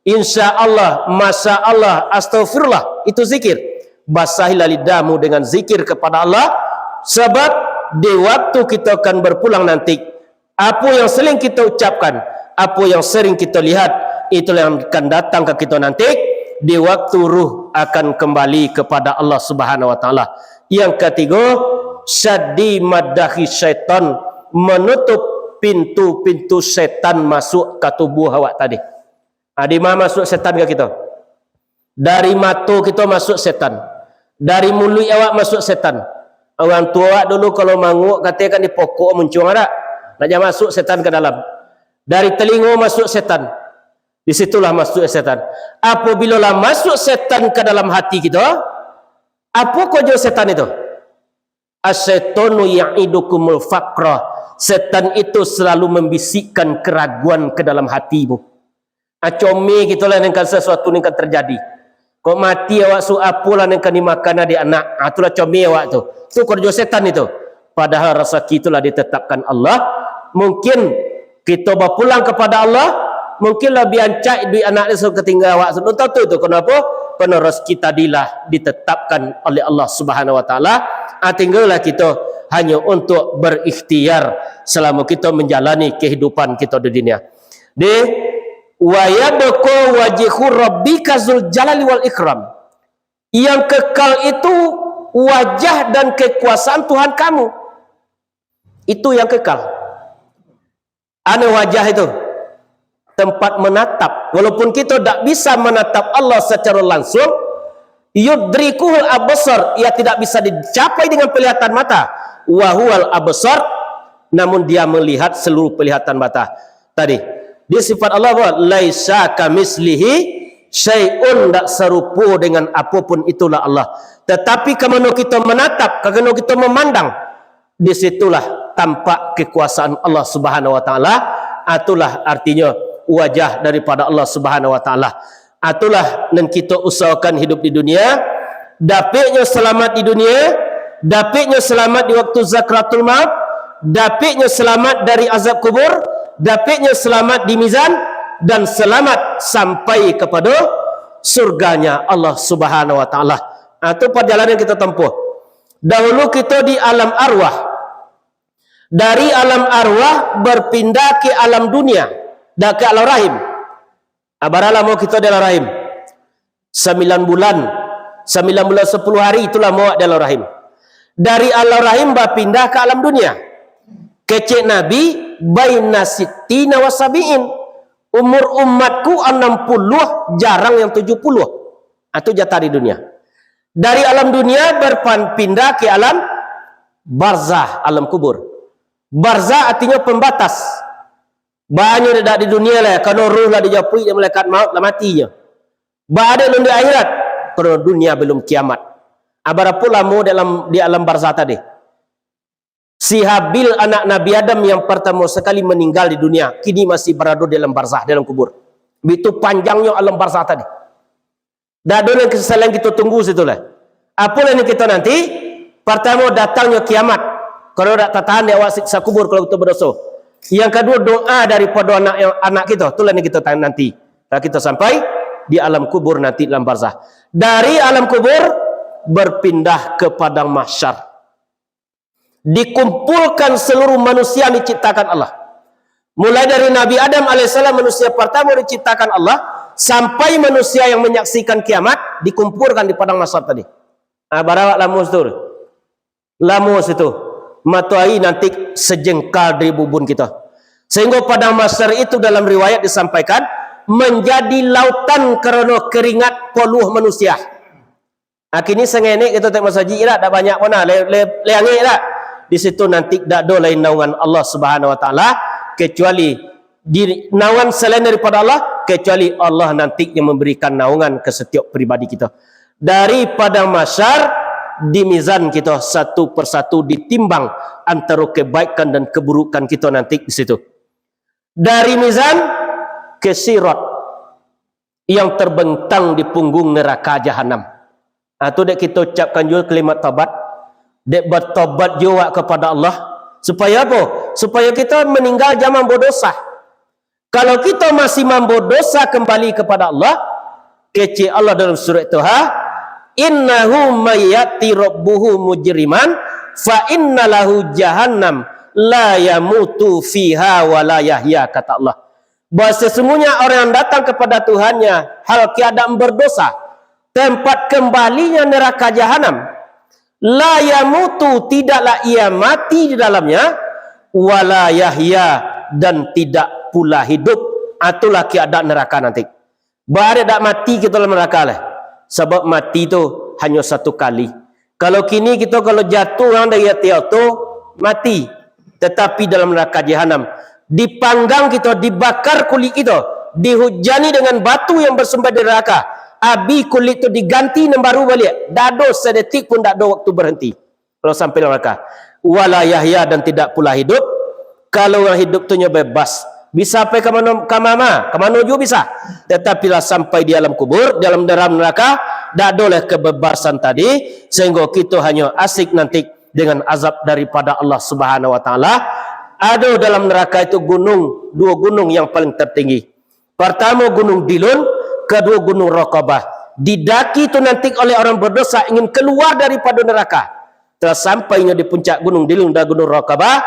Insya Allah, masya Allah, astagfirullah, itu zikir. Basahilah lidahmu dengan zikir kepada Allah, sebab di waktu kita akan berpulang nanti, apa yang sering kita ucapkan, apa yang sering kita lihat, itulah yang akan datang ke kita nanti di waktu ruh akan kembali kepada Allah Subhanahu Wa Taala. Yang ketiga, syaddi madahi syaitan, menutup pintu-pintu setan masuk ka tubuh awak tadi. Ha, di ma masuak setan ka kito? Dari mato kito masuak setan. Dari muluik awak masuak setan. Urang tuo awak dulu kalau manguak, kato kan di pokok muncuang ado. Nak jan masuak setan ka dalam. Dari talingo masuak setan. Di situlah masuak setan. Apabila lah masuak setan ka dalam hati kito, apo karajo setan itu? Asyaitonu ya'idukumul faqra. Setan itu selalu membisikkan keraguan ke dalam hatimu. Ah, comeh kito lah nan kan sasuatu nan kan terjadi. Kok mati awak su-, apolah nan kan dimakan dek anak. Ah, itulah comeh awak tu. Tu karajo setan itu. Padahal rasaki tu lah ditetapkan Allah. Mungkin kito bapulang kepada Allah, mungkin labiah ancak duit anak dia suruh katingga awak. Alun tantu itu. Kenapa? Karena rasaki tadi lah ditetapkan oleh Allah Subhanahu Wa Taala. Ah, tinggallah kito hanya untuk berikhtiar selama kito menjalani kehidupan kito di dunia. Di, "Wa yabqa wajhu rabbika zul jalali wal ikram." Yang kekal itu wajah dan kekuasaan Tuhan kamu. Itu yang kekal. Anu wajah itu, tempat menatap. Walaupun kita tak bisa menatap Allah secara langsung, yudrikuhul absar, ia tidak bisa dicapai dengan penglihatan mata. Wa huwal absar, namun dia melihat seluruh penglihatan mata. Tadi, di sifat Allah apa? "Laisa kamislihi syai'un", ndak sarupo dengan apapun itulah Allah. Tetapi kamano kita menatap, kamano kita memandang, di situlah tampak kekuasaan Allah Subhanahu Wa Taala. Itulah artinya wajah daripada Allah Subhanahu Wa Taala. Itulah nan kita usahakan hidup di dunia, dapiknya selamat di dunia, dapiknya selamat di waktu sakaratul maut, dapiknya selamat dari azab kubur, dapiknya selamat di mizan, dan selamat sampai kepada surganya Allah Subhanahu Wa Taala. Ah, tu perjalanan kita tempuh. Dahulu kita di alam arwah. Dari alam arwah berpindah ke alam dunia, dah ke alam rahim. Ah, bara lamo kita di alam rahim? Sambilan bulan. Sambilan bulan sapuluah hari, itu lamo awak di alam rahim. Dari alam rahim bapindah ka alam dunia. Kecek Nabi, "Baina sittina wa sabiin." Umur umatku anam puluah, jarang yang tujuh puluah. Ah, tu jatah di dunia. Dari alam dunia berpindah ke alam barzah, alam kubur. Barzah artinyo pambatas. Banyak dak di dunia lah, karano ruh lah dijapuik dek malaikat maut, lah mati nyo. Ba ado lun di akhirat, karano dunia belum kiamat. Ah, barapo lamo dalam, di alam barzah tadi? Si Habil, anak Nabi Adam yang pertama sekali meninggal di dunia, kini masih berada dalam barzah, dalam kubur. Begitu panjangnyo alam barzah tadi. Dak ado nan selain kita tunggu situ lah. Apo lah nan kita nanti? Pertama, datangnyo kiamat. Kalau dak tatahan dek awak siksa kubur kalau kita berdosa. Yang kedua, doa daripada anak yang, anak kita. Itulah yang kita ta-, nanti. Kalau kita sampai di alam kubur nanti, dalam barzah. Dari alam kubur, berpindah ke padang mahsyar. Dikumpulkan seluruh manusia yang diciptakan Allah. Mulai dari Nabi Adam alaihissalam, manusia pertama diciptakan Allah, sampai manusia yang menyaksikan kiamat, dikumpulkan di padang mahsyar tadi. Ah, bara awak lamo situ. Lamo situ. Matoari nanti sejengkal dari bubun kita. Sehingga padang mahsyar itu dalam riwayat disampaikan, menjadi lautan karena keringat poluh manusia. Ah, kini sangenek kita tak masajid lah, dak banyak pun lah, le, le, le angek lah. Di situ nanti dak ado lain naungan Allah Subhanahu Wa Taala, kecuali di, naungan selain daripada Allah, kecuali Allah nanti yang memberikan naungan ke setiap pribadi kita. Dari padang mahsyar, di mizan kita satu persatu ditimbang antara kebaikan dan keburukan kita nanti di situ. Dari mizan ke sirat yang terbentang di punggung neraka jahanam. Ah, tu dek kita ucapkan juo kalimat tobat. Dek batobat juo awak kepada Allah. Supaya apo? Supaya kita meninggal jangan berdosa. Kalau kita masih mambuek dosa kembali kepada Allah, kecek Allah dalam surat Toha, "Innahu may ya'ti rabbahu mujriman, fa inna lahu jahannam, la yamutu fiha wa la yahya," kata Allah. Bahwa sesungguhnya orang yang datang kepada Tuhannya hal keadaan berdosa, tempat kembalinya neraka jahanam. La yamutu, tidaklah ia mati di dalamnya, wala yahya, dan tidak pula hidup. Itulah keadaan neraka nanti. Ba dak mati kita dalam neraka lah. Sabab mati tu hanya satu kali. Kalau kini kita kalau jatuh orang dari atas tu, mati. Tetapi dalam neraka jahanam, dipanggang kita, dibakar kulit kita, dihujani dengan batu yang bersumber dari neraka. Abih kulit tu diganti nan baru baliak. Dak ado sadetik pun dak ado waktu berhenti. Kalau sampai dalam neraka. Wala yahya, dan tidak pula hidup. Kalau orang hidup tu nyo bebas. Bisa pai ka mano, ka mama, ka mano juo bisa. Tetapi lah sampai di alam kubur, dalam, dalam neraka, dak ado lah kebebasan tadi, sehingga kita hanya asik nanti dengan azab daripada Allah Subhanahu wa Ta'ala. Ado dalam neraka itu gunung, dua gunung yang paling tertinggi. Pertama Gunung Dilun, kedua Gunung Raqabah. Didaki tu nanti oleh orang berdosa ingin keluar daripada neraka. Telah sampai inyo di puncak Gunung Dilun dan Gunung Raqabah,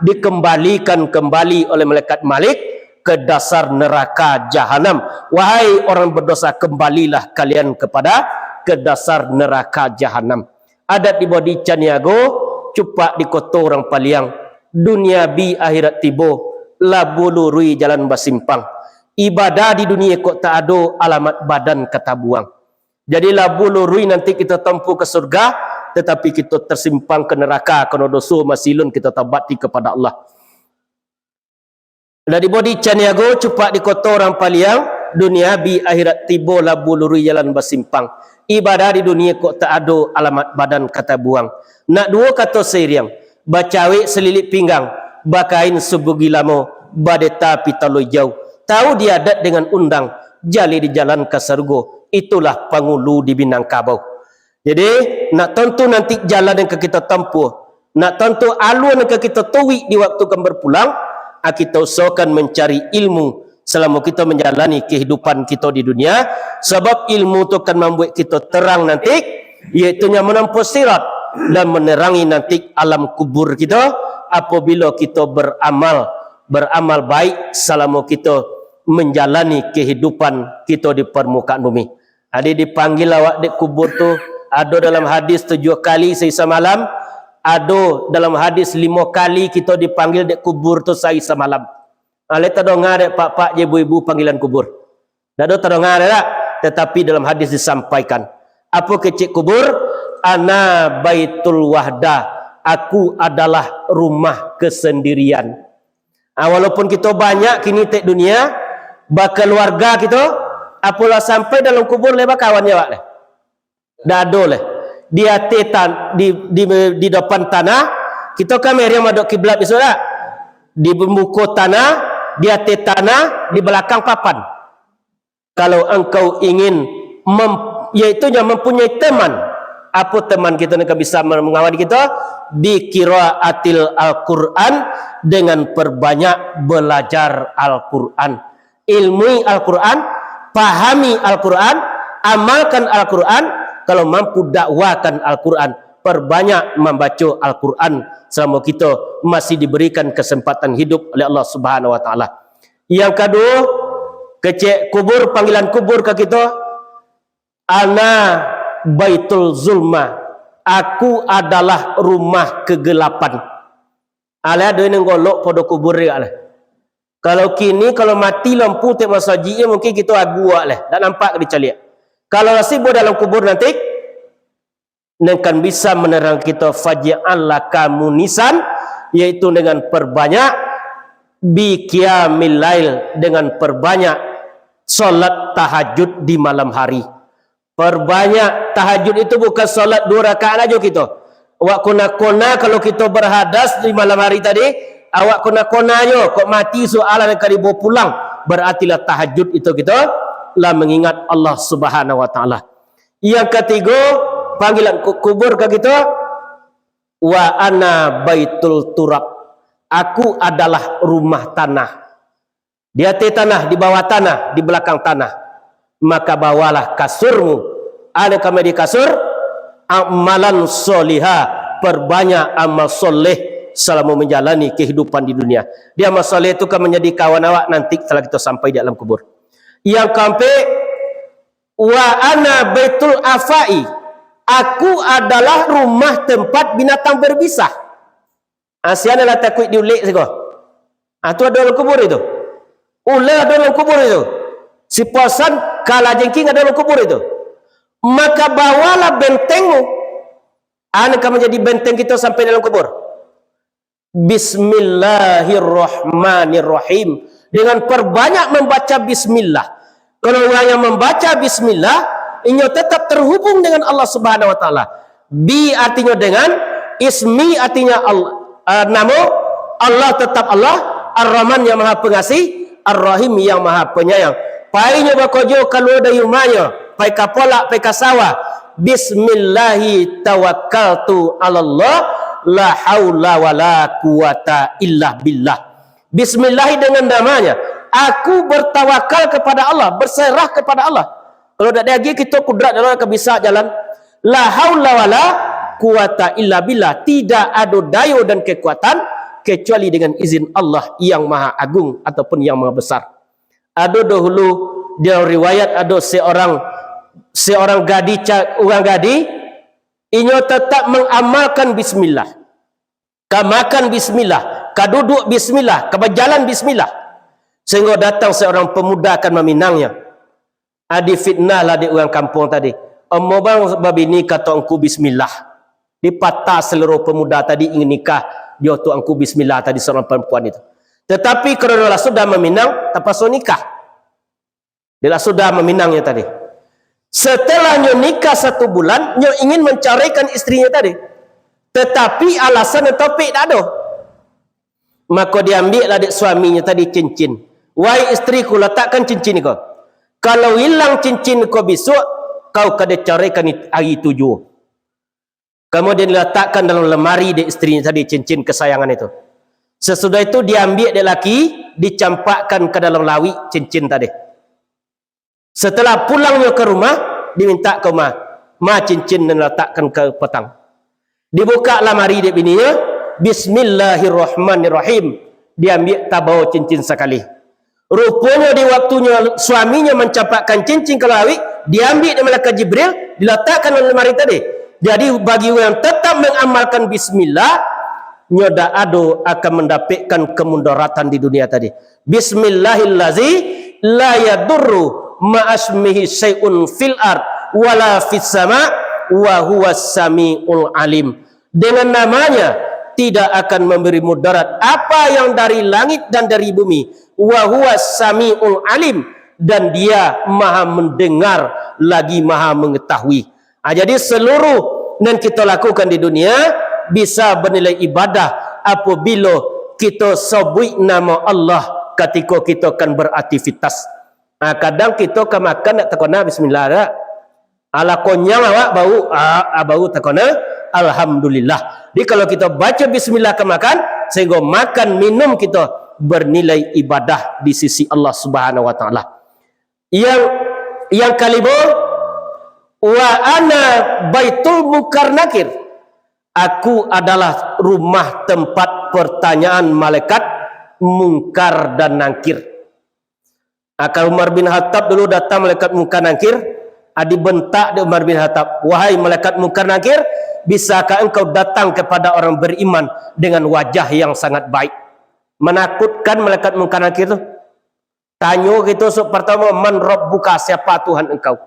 dikembalikan kembali oleh malaikat Malik ke dasar neraka Jahanam. Wahai orang berdosa, kembalilah kalian kepada, ke dasar neraka Jahanam. Adat di Bodi Caniago, cupak di koto urang paliang. Dunia bi akhirat tibo, labu lurui jalan basimpang. Ibadah di dunia kok tak ado, alamat badan ka tabuang. Jadi labu lurui nanti kita tempuh ke surga, tetapi kita tersimpang ke neraka, karena dosa masi alun kita tabati kepada Allah. Lah di Bodi Caniago, cupak di koto urang paliang, dunia bi akhirat tibo, labu lurui jalan basimpang. Ibadah di dunia kok tak ado, alamat badan ka tabuang. Nak duo kato sairiang, bacawek salilik pinggang, bakain sabugi lamo, badeta pitalo ijau. Tahu di adat dengan undang, jaleh di jalan ka sarugo, itulah pangulu di Minangkabau. Jadi, nak tantu nanti jalan yang ka kita tampuah, nak tantu alua yang ka kita tuwik di waktu kan berpulang, ah, kita usahakan mencari ilmu selama kita menjalani kehidupan kita di dunia, sabab ilmu tu kan mambuat kita terang nanti, yaitu nya menempuh sirat dan menerangi nanti alam kubur kita apabila kita beramal, beramal baik selama kita menjalani kehidupan kita di permukaan bumi. Jadi dipanggil awak dek kubur tu, ado dalam hadis tujuh kali sahari samalam, ado dalam hadis limo kali kita dipanggil dek kubur tu sahari samalam. Alai tadonga dek pak-pak je ibu-ibu panggilan kubur? Dak ado tadonga dek dak? Tetapi dalam hadis disampaikan, apo kecek kubur? "Ana baitul wahdah, aku adalah rumah kesendirian." Ah, walaupun kito banyak kini tek dunia, bakeluarga kito, apolah sampai dalam kubur lai bakawan jo awak lai? Dak ado lai. Di ateh tan-, di, di, di depan tanah, kito kan meriang madok kiblat biaso dak? Di muko tanah, di ateh tanah, di balakang papan. Kalau engkau ingin mem-, yaitu nya mempunyai teman, apo teman kito nan ka bisa mengawani kito? Bi qiraatil Al-Quran, dengan perbanyak belajar Al-Quran. Ilmui Al-Quran, pahami Al-Quran, amalkan Al-Quran, kalau mampu dakwakan Al-Quran, perbanyak mambaco Al-Quran selama kito masih diberikan kesempatan hidup oleh Allah Subhanahu wa Ta'ala. Yang kaduo, kecek kubur, panggilan kubur ka kito, "Ana baitul zulma, aku adalah rumah kegelapan." Alah, ado nan golok pado kubur dek lah. Kalau kini, kalau mati lampu tek masajik, mungkin kito aguak lah, dak nampak dicaliak. Kalau lah tibo dalam kubur nanti, nan kan bisa menerang kito, "Faj'al laka munisan," yaitu dengan perbanyak bi qiyamil lail, dengan perbanyak salat tahajud di malam hari. Perbanyak tahajud itu bukan salat duo rakaat ajo kito. Awak kona-kona kalau kito berhadas di malam hari tadi, awak kona-kona ajo, kok mati soalan ka dibawa pulang, berartilah tahajud itu kito lah mengingat Allah Subhanahu wa Ta'ala. Yang katigo, panggilan ku-, kubur ka kito, "Wa ana baitul turab." Aku adalah rumah tanah. Di ateh tanah, di bawah tanah, di balakang tanah. Maka bawalah kasurmu. Ado kami di kasur, amalan soliha, perbanyak amal soleh selama menjalani kehidupan di dunia. Di amal soleh itu kan menjadi kawan awak nanti setelah kita sampai di alam kubur. Yang keempat, "Wa ana baitul afai." Aku adalah rumah tempat binatang berbisa. Ah, sia nan lah takuik diulek siko. Ah, tu ado dalam kubur itu. Ular ado dalam kubur itu. Siposan kalajengking ado dalam kubur itu. Maka bawalah bentengmu. Ah, nan ka manjadi benteng kito sampai dalam kubur. Bismillahirrahmanirrahim. Dengan perbanyak membaca bismillah. Kalau urang yang membaca bismillah, inyo tetap terhubung dengan Allah Subhanahu wa Ta'ala. Bi artinyo dengan, ismi artinyo Allah, ah, namo, Allah tetap Allah, Ar-Rahman yang Maha Pengasih, Ar-Rahim yang Maha Penyayang. Pai nyo bakojo kalua dari umahnyo, pai ka polak, pai ka sawah. "Bismillahi tawakkaltu alallah, La haula wala quwata illa billah. Bismillah dengan namanya. Aku bertawakal kepada Allah, berserah kepada Allah. Kalau dak diagiah kito kudrat, Allah akan bisa jalan. La haula wala quwata illa billah. Tidak ado dayo dan kekuatan kecuali dengan izin Allah yang Maha Agung ataupun yang Maha Besar. Ado dahulu, dalam riwayat, ado seorang, seorang gadih, ca-, urang gadih, inyo tetap mengamalkan bismillah. Ka makan bismillah, ka duduk bismillah, ka bajalan bismillah. Sehingga datang seorang pemuda akan maminangnyo. Ah, difitnah lah dek urang kampuang tadi. Ambo bang babini ka tuangku bismillah. Dipatah selero pemuda tadi ingin nikah jo tuangku bismillah tadi, seorang perempuan itu. Tetapi karena lah sudah maminang, tapaso nikah. Dia lah sudah maminangnyo tadi. Setelah nyo nikah satu bulan, nyo ingin menceraikan isterinyo tadi. Tetapi alasan nan topik dak ado. Mako diambiaklah dek suaminyo tadi cincin. "Wahai istriku, latakkan cincin ko. Kalau hilang cincin ko bisuak, kau ka diceraikan hari tu juo." Kemudian dilatakkan dalam lemari dek isterinyo tadi cincin kesayangan itu. Sesudah itu diambiak dek laki, dicampakkan ka dalam lawik cincin tadi. Setelah pulangnyo ka rumah, dimintak ka ma, "Ma cincin nan latakkan ka patang." Dibuka lamari dek bininyo, "Bismillahirrahmanirrahim." Diambiak tabao cincin sakali. Ruponyo di waktunyo suaminyo mancampakkan cincin ka lawik, diambiak dek malaikat Jibril, dilatakkan dalam lamari tadi. Jadi bagi urang yang tetap mengamalkan bismillah, nyo dak ado akan mandapekkan kemudaratan di dunia tadi. Bismillahillazi la yadurru ma'asmihi syai'un fil ard wala fis sama wa huwas samiul alim. Dengan namanya tidak akan memberi mudarat apa yang dari langit dan dari bumi. Wa huwas samiul alim, dan Dia Maha mendengar lagi Maha mengetahui. Ah, jadi seluruh nan kita lakukan di dunia bisa bernilai ibadah apabila kita sebut nama Allah ketika kita akan beraktivitas. Ah, kadang kita ka makan dak takana bismillah dak. Alah konyang awak bau, ah, ah, bau takana alhamdulillah. Jadi kalau kita baca bismillah ka makan, sehingga makan minum kita bernilai ibadah di sisi Allah Subhanahu wa taala. Yang, yang kalimo, "Wa ana baitul mungkar nakir." Aku adalah rumah tempat pertanyaan malaikat mungkar dan nangkir. Akan Umar bin Khattab dulu datang malaikat mungkar nangkir, ah, dibentak dek Umar bin Khattab, "Wahai malaikat mungkar nangkir, bisakah engkau datang kepada orang beriman dengan wajah yang sangat baik?" Menakutkan malaikat mungkar nangkir tu. Tanyo kito sok pertama, "Man rabbuka?" Siapa Tuhan engkau?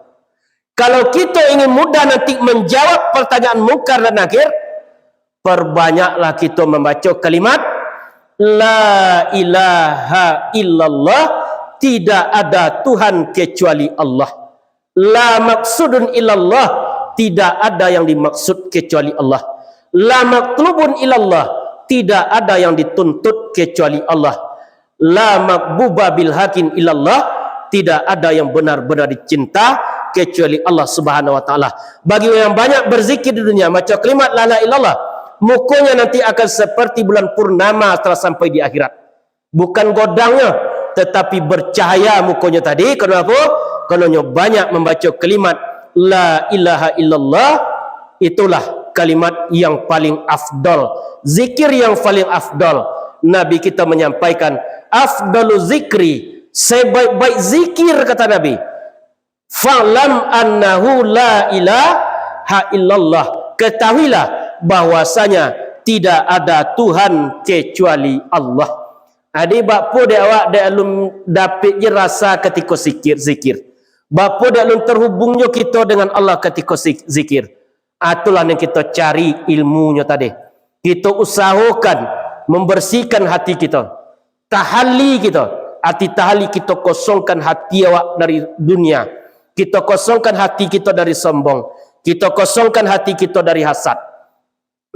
Kalau kito ingin mudah nanti menjawab pertanyaan mungkar dan nakir, perbanyaklah kito membaca kalimat, "La ilaha illallah, tidak ada Tuhan kecuali Allah. La maksudun illallah, tidak ada yang dimaksud kecuali Allah. La matlubun illallah, tidak ada yang dituntut kecuali Allah. La makbuba bil hakin illallah, tidak ada yang benar-benar dicinta kecuali Allah Subhanahu wa taala." Bagi yang banyak berzikir di dunia, baca kalimat la ilaha illallah, mukonyo nanti akan seperti bulan purnama setelah sampai di akhirat. Bukan godangnyo, tetapi bercahaya mukonyo tadi. Kenapa? Karenonyo banyak membaca kalimat la ilaha illallah. Itulah kalimat yang paling afdol, zikir yang paling afdol. Nabi kita menyampaikan, "Afdalu zikri," sebaik-baik zikir, kata Nabi, "fa'lam annahu la ilaha illallah." Ketahuilah bahwasanya tidak ada Tuhan kecuali Allah. Adi, bakpo dek awak dek alun dapek je rasa katiko sikir, zikir? Bakpo dek alun terhubung jo kito dengan Allah katiko sik-, zikir? Itulah yang kita cari ilmunyo tadi. Kita usahakan membersihkan hati kita. Tahalli kita. Arti tahalli, kita kosongkan hati awak dari dunia. Kita kosongkan hati kita dari sombong. Kita kosongkan hati kita dari hasad.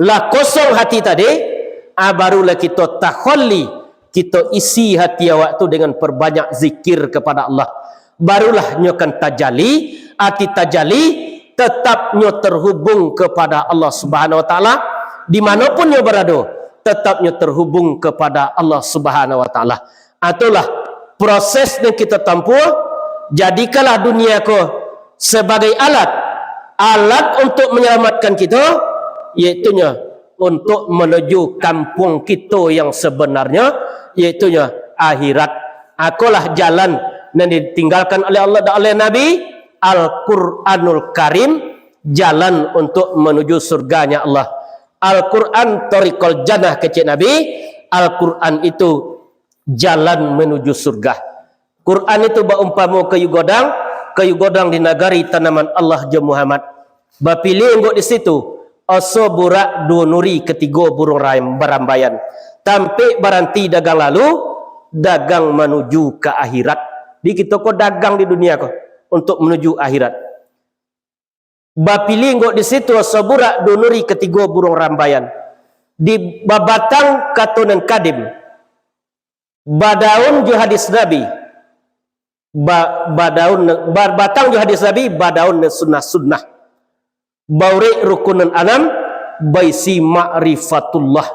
Lah kosong hati tadi, ah, barulah kita takhalli, kita isi hati awak tu dengan perbanyak zikir kepada Allah. Barulah nyo kan tajali, arti tajali, tetap nyo terhubung kepada Allah Subhanahu wa Taala. Di manopun nyo barado, tetap nyo terhubung kepada Allah Subhanahu wa Ta'ala. Itulah proses yang kita tempuh. Jadikanlah dunia ko sebagai alat, alat untuk menyelamatkan kita, yaitunyo untuk menuju kampung kita yang sebenarnya, yaitunyo akhirat. Akolah jalan yang ditinggalkan oleh Allah dan oleh Nabi, Al-Quranul Karim, jalan untuk menuju surganya Allah. Al-Quran thariqal jannah, kecek Nabi, Al-Quran itu jalan menuju surga. Quran itu baumpamo kayu godang, kayu godang di nagari tanaman Allah jo Muhammad. Bapilih enggok di situ, oso burak duo nuri katigo burung ram-, barambaian. Tampek baranti dagang lalu, dagang manuju ka akhirat. Di kito ko dagang di dunia ko untuk menuju akhirat. Bapilih enggok di situ, oso burak duo nuri katigo burung rambaian. Di babatang kato nan kadim, badaun jo hadis Nabi, ba-, badaun, ba-, batang jo hadis Nabi, badaun nan sunnah-sunnah. Baurek rukun nan anam, baisi makrifatullah.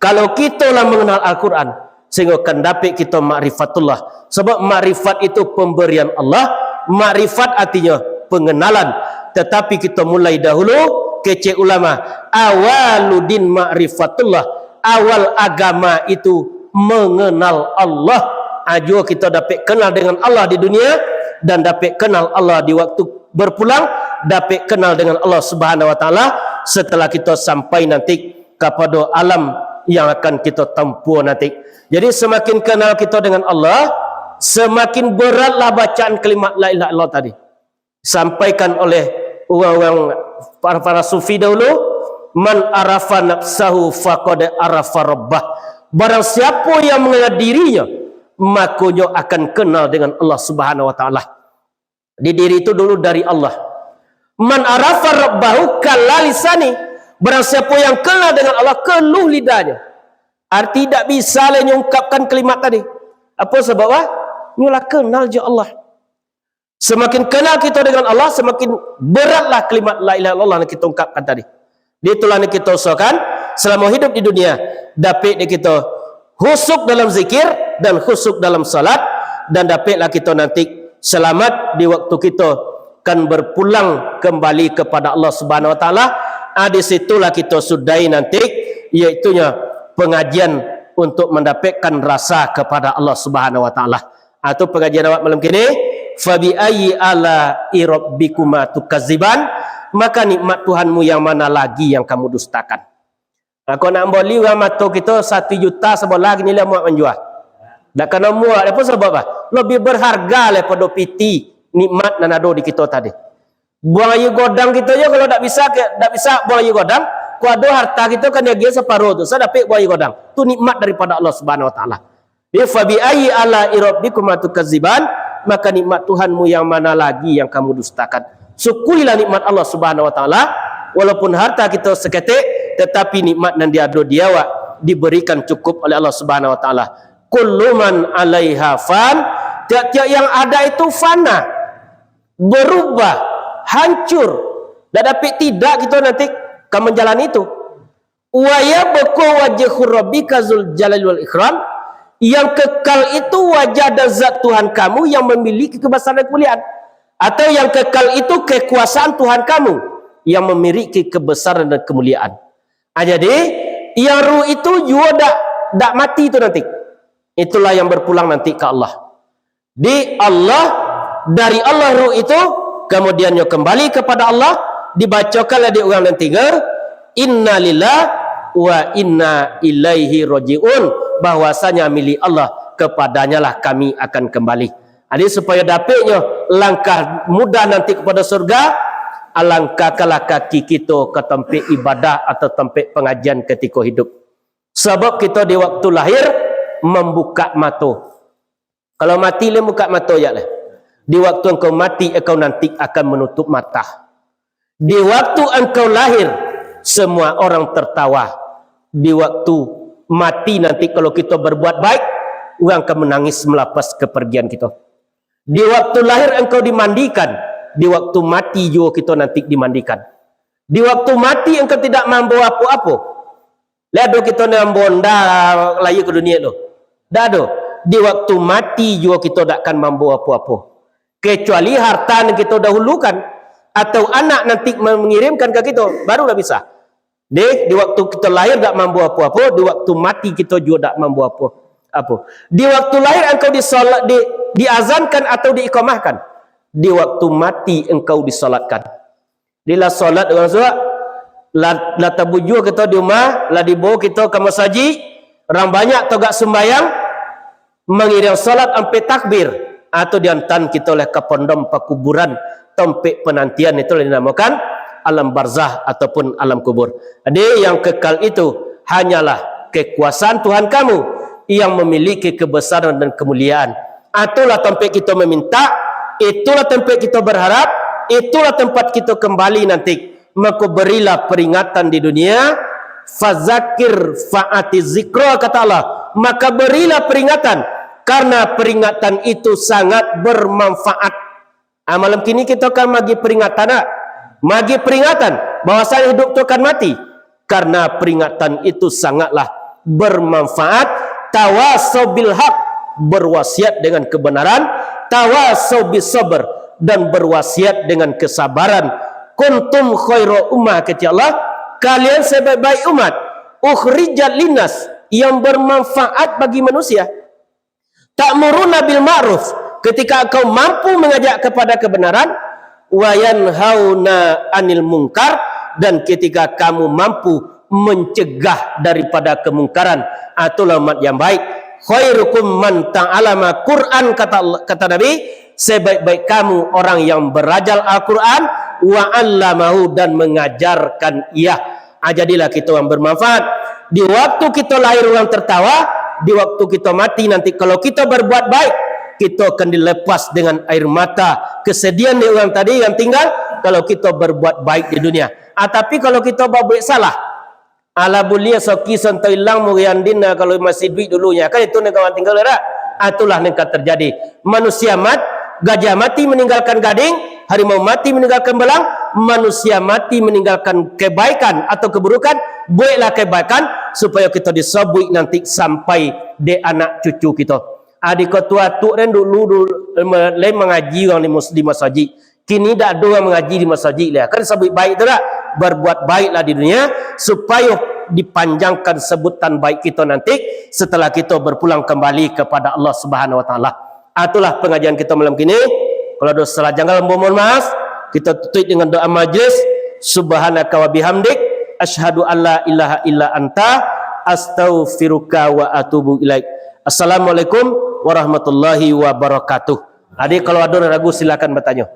Kalau kito lah manganal Al-Quran, sahinggo kan dapek kito makrifatullah. Sabab makrifat itu pambarian Allah, makrifat artinyo pangenalan. Tatapi kito mulai dahulu, kecek ulama, awaludin makrifatullah. Awal agama itu manganal Allah. Ajo kito dapek kanal dengan Allah di dunia, dan dapek kanal Allah di waktu berpulang, dapek kanal dengan Allah Subhanahu wa Ta'ala setelah kito sampai nanti kapado alam yang akan kito tempuh nanti. Jadi, samakin kanal kito dengan Allah, samakin baratlah bacaan kalimat la ilaha illallah tadi. Sampaikan oleh urang-urang para, para sufi dahulu, "Man arafa nafsahu faqad arafa rabbah." Barang siapo yang manganal dirinyo, makonyo akan kanal dengan Allah Subhanahu wa Ta'ala. Di diri itu dulu dari Allah. "Man arafa rabbahu kalla lisani." Barang siapo yang kanal dengan Allah, kaluh lidahnyo. Arti dak bisa lai nyo ungkapkan kalimat tadi. Apo sabab, ah? Nyo lah kanal jo Allah. Samakin kanal kito dengan Allah, samakin baratlah kalimat la ilaha illallah yang kito ungkapkan tadi. Di itulah yang kito usahakan, salamo hidup di dunia, dapek dek kito khusyuk dalam zikir dan khusyuk dalam salat, dan dapeklah kito nanti salamat di waktu kito kan berpulang kembali kepada Allah Subhanahu wa Ta'ala. Ah, di situlah kito sudahi nanti, yaitunyo pangajian untuk mendapatkan rasa kepada Allah Subhanahu wa Ta'ala. Atau pangajian awak malam kini, "Fabi ayyi ala'i rabbikuma tukadziban?" Maka nikmat Tuhanmu yang mana lagi yang kamu dustakan? Nah, kok nak boli urang mato kito satu juta sabolah, kini lah muak manjua. Dak kana muak, apo sabab, ah? Lebih berharga lah pado piti nikmat nan ado di kito tadi. Buang aia godang kito je, kalau dak bisa, dak bisa buang aia godang, kok ado harta kito kan diagiah saparo tu, sa dapek buang aia godang. Tu nikmat daripada Allah Subhanahu wa Ta'ala. Jadi, "Fabi ayyi ala'i rabbikuma tukadziban?" Maka nikmat Tuhanmu yang mana lagi yang kamu dustakan? Syukurilah nikmat Allah Subhanahu wa Ta'ala, walaupun harta kita saketek, tetapi nikmat nan diado di awak diberikan cukup oleh Allah Subhanahu wa Ta'ala. "Kullu man alaiha fan," tiap-tiap yang ada itu fana, berubah, hancur, dak dapek tidak kita nanti ka manjalani itu. "Wa yabqa wajhu rabbika dzul jalali wal ikram," yang kekal itu wajah dan zat Tuhan kamu yang memiliki kebesaran dan kemuliaan, atau yang kekal itu kekuasaan Tuhan kamu yang memiliki kebesaran dan kemuliaan. Ah, jadi, yang ruh itu juo dak, dak mati tu nanti. Itulah yang berpulang nanti ka Allah. Di Allah, dari Allah ruh itu, kemudiannyo kembali kepada Allah, dibacokanlah di urang nan tigo, "Innalillah wa inna ilaihi raji'un," bahwasanya milik Allah, kepadanyalah kami akan kembali. Jadi, supaya dapeknyo langkah mudah nanti kepada surga, alangkahkanlah kaki kito ka tampek ibadah atau tampek pangajian katiko hidup. Sabab kito di waktu lahir mambukak mato. Kalau mati, lai mukak mato jak lah. Di waktu engkau mati, engkau nanti akan menutup mata. Di waktu engkau lahir, semua orang tertawa. Di waktu mati nanti, kalau kita berbuat baik, orang akan menangis melepas kepergian kita. Di waktu lahir engkau dimandikan, di waktu mati juga kita nanti dimandikan. Di waktu mati engkau tidak mambawa apo-apo, Lah ado kito nan mambawa onda lahia ka dunia tu? Dak ado. Di waktu mati juo kito dak akan mambawa apo-apo. Kecuali harta nan kito dahulukan, atau anak nanti mangirimkan ka kito, barulah bisa. Deh, di waktu kito lahir dak mambawa apo-apo, di waktu mati kito juo dak mambawa apo-apo. Di waktu lahir engkau disolat, di, diazankan atau diiqamahkan. Di waktu mati engkau disolatkan. Di lah solat urang suak, lah, lah tabujua kito di umah, lah dibawa kito ka masajik, urang banyak tagak sumbayang, mangiriang solat ampek takbir, atau diantaan kito lah ka pondok pakuburan, tampek panantian, itu lah dinamakan alam barzah ataupun alam kubur. Jadi, yang kekal itu hanyalah kekuasaan Tuhan kamu yang memiliki kebesaran dan kemuliaan. Itulah tampek kito meminta, itulah tampek kito berharap, itulah tempat kito kembali nanti. Mako berilah peringatan di dunia, fazakir fa'ati zikra, kata Allah. Maka berilah peringatan, karena peringatan itu sangat bermanfaat. Ah, malam kini kito kan magi peringatan, nak? Magi peringatan bahwasanya hidup tu akan mati. Karena peringatan itu sangatlah bermanfaat. Tawasau bil haq, berwasiat dengan kebenaran. Tawasau bis sabr, dan berwasiat dengan kesabaran. Kuntum khaira ummah, kata Allah, kalian sebaik-baik umat. Ukhrijat linnas, yang bermanfaat bagi manusia. Ta'muruna bil ma'ruf, ketika engkau mampu mengajak kepada kebenaran, wa yanhauna 'anil munkar, dan ketika kamu mampu mencegah daripada kemungkaran, itulah umat yang baik. Khairukum man ta'allama Qur'an, kata Allah, kata Nabi, sebaik-baik kamu orang yang berajar Al-Qur'an, wa 'allamahu, dan mengajarkan ia. Ah, jadilah kita orang bermanfaat. Di waktu kita lahir orang tertawa, di waktu kita mati nanti kalau kita berbuat baik, kita akan dilepas dengan air mata kesedihan di orang tadi yang tinggal, kalau kita berbuat baik di dunia. Ah, tapi kalau kita berbuat salah, alah buliah soki sonto ilang muriandin, ah, kalau masih duit dulunya, kan itu nan kawan tinggal dak? Ah, itulah nan ka terjadi. Manusia mat-, gajah mati meninggalkan gading, harimau mati meninggalkan belang, manusia mati meninggalkan kebaikan atau keburukan, buatlah kebaikan supaya kita disabuik nanti sampai di anak cucu kita. Adi ketua tu kan dulu, dulu, em, lai mangaji urang di mus-, di masajik. Kini dak ado urang mangaji di masajik lah. Kan sabuik baik tu dak? Berbuat baiklah di dunia, supaya dipanjangkan sebutan baik kita nanti setelah kita berpulang kembali kepada Allah Subhanahu Wa Taala. Ah, itulah pengajian kita malam kini. Kalau ada salah janggal, mohon maaf. Kita tutup dengan doa majlis. Subhanaka wa bihamdik, asyhadu an la ilaha illa anta, astaghfiruka wa atubu ilaik. Assalamualaikum warahmatullahi wabarakatuh. Adi, kalau ada ragu, silakan bertanya.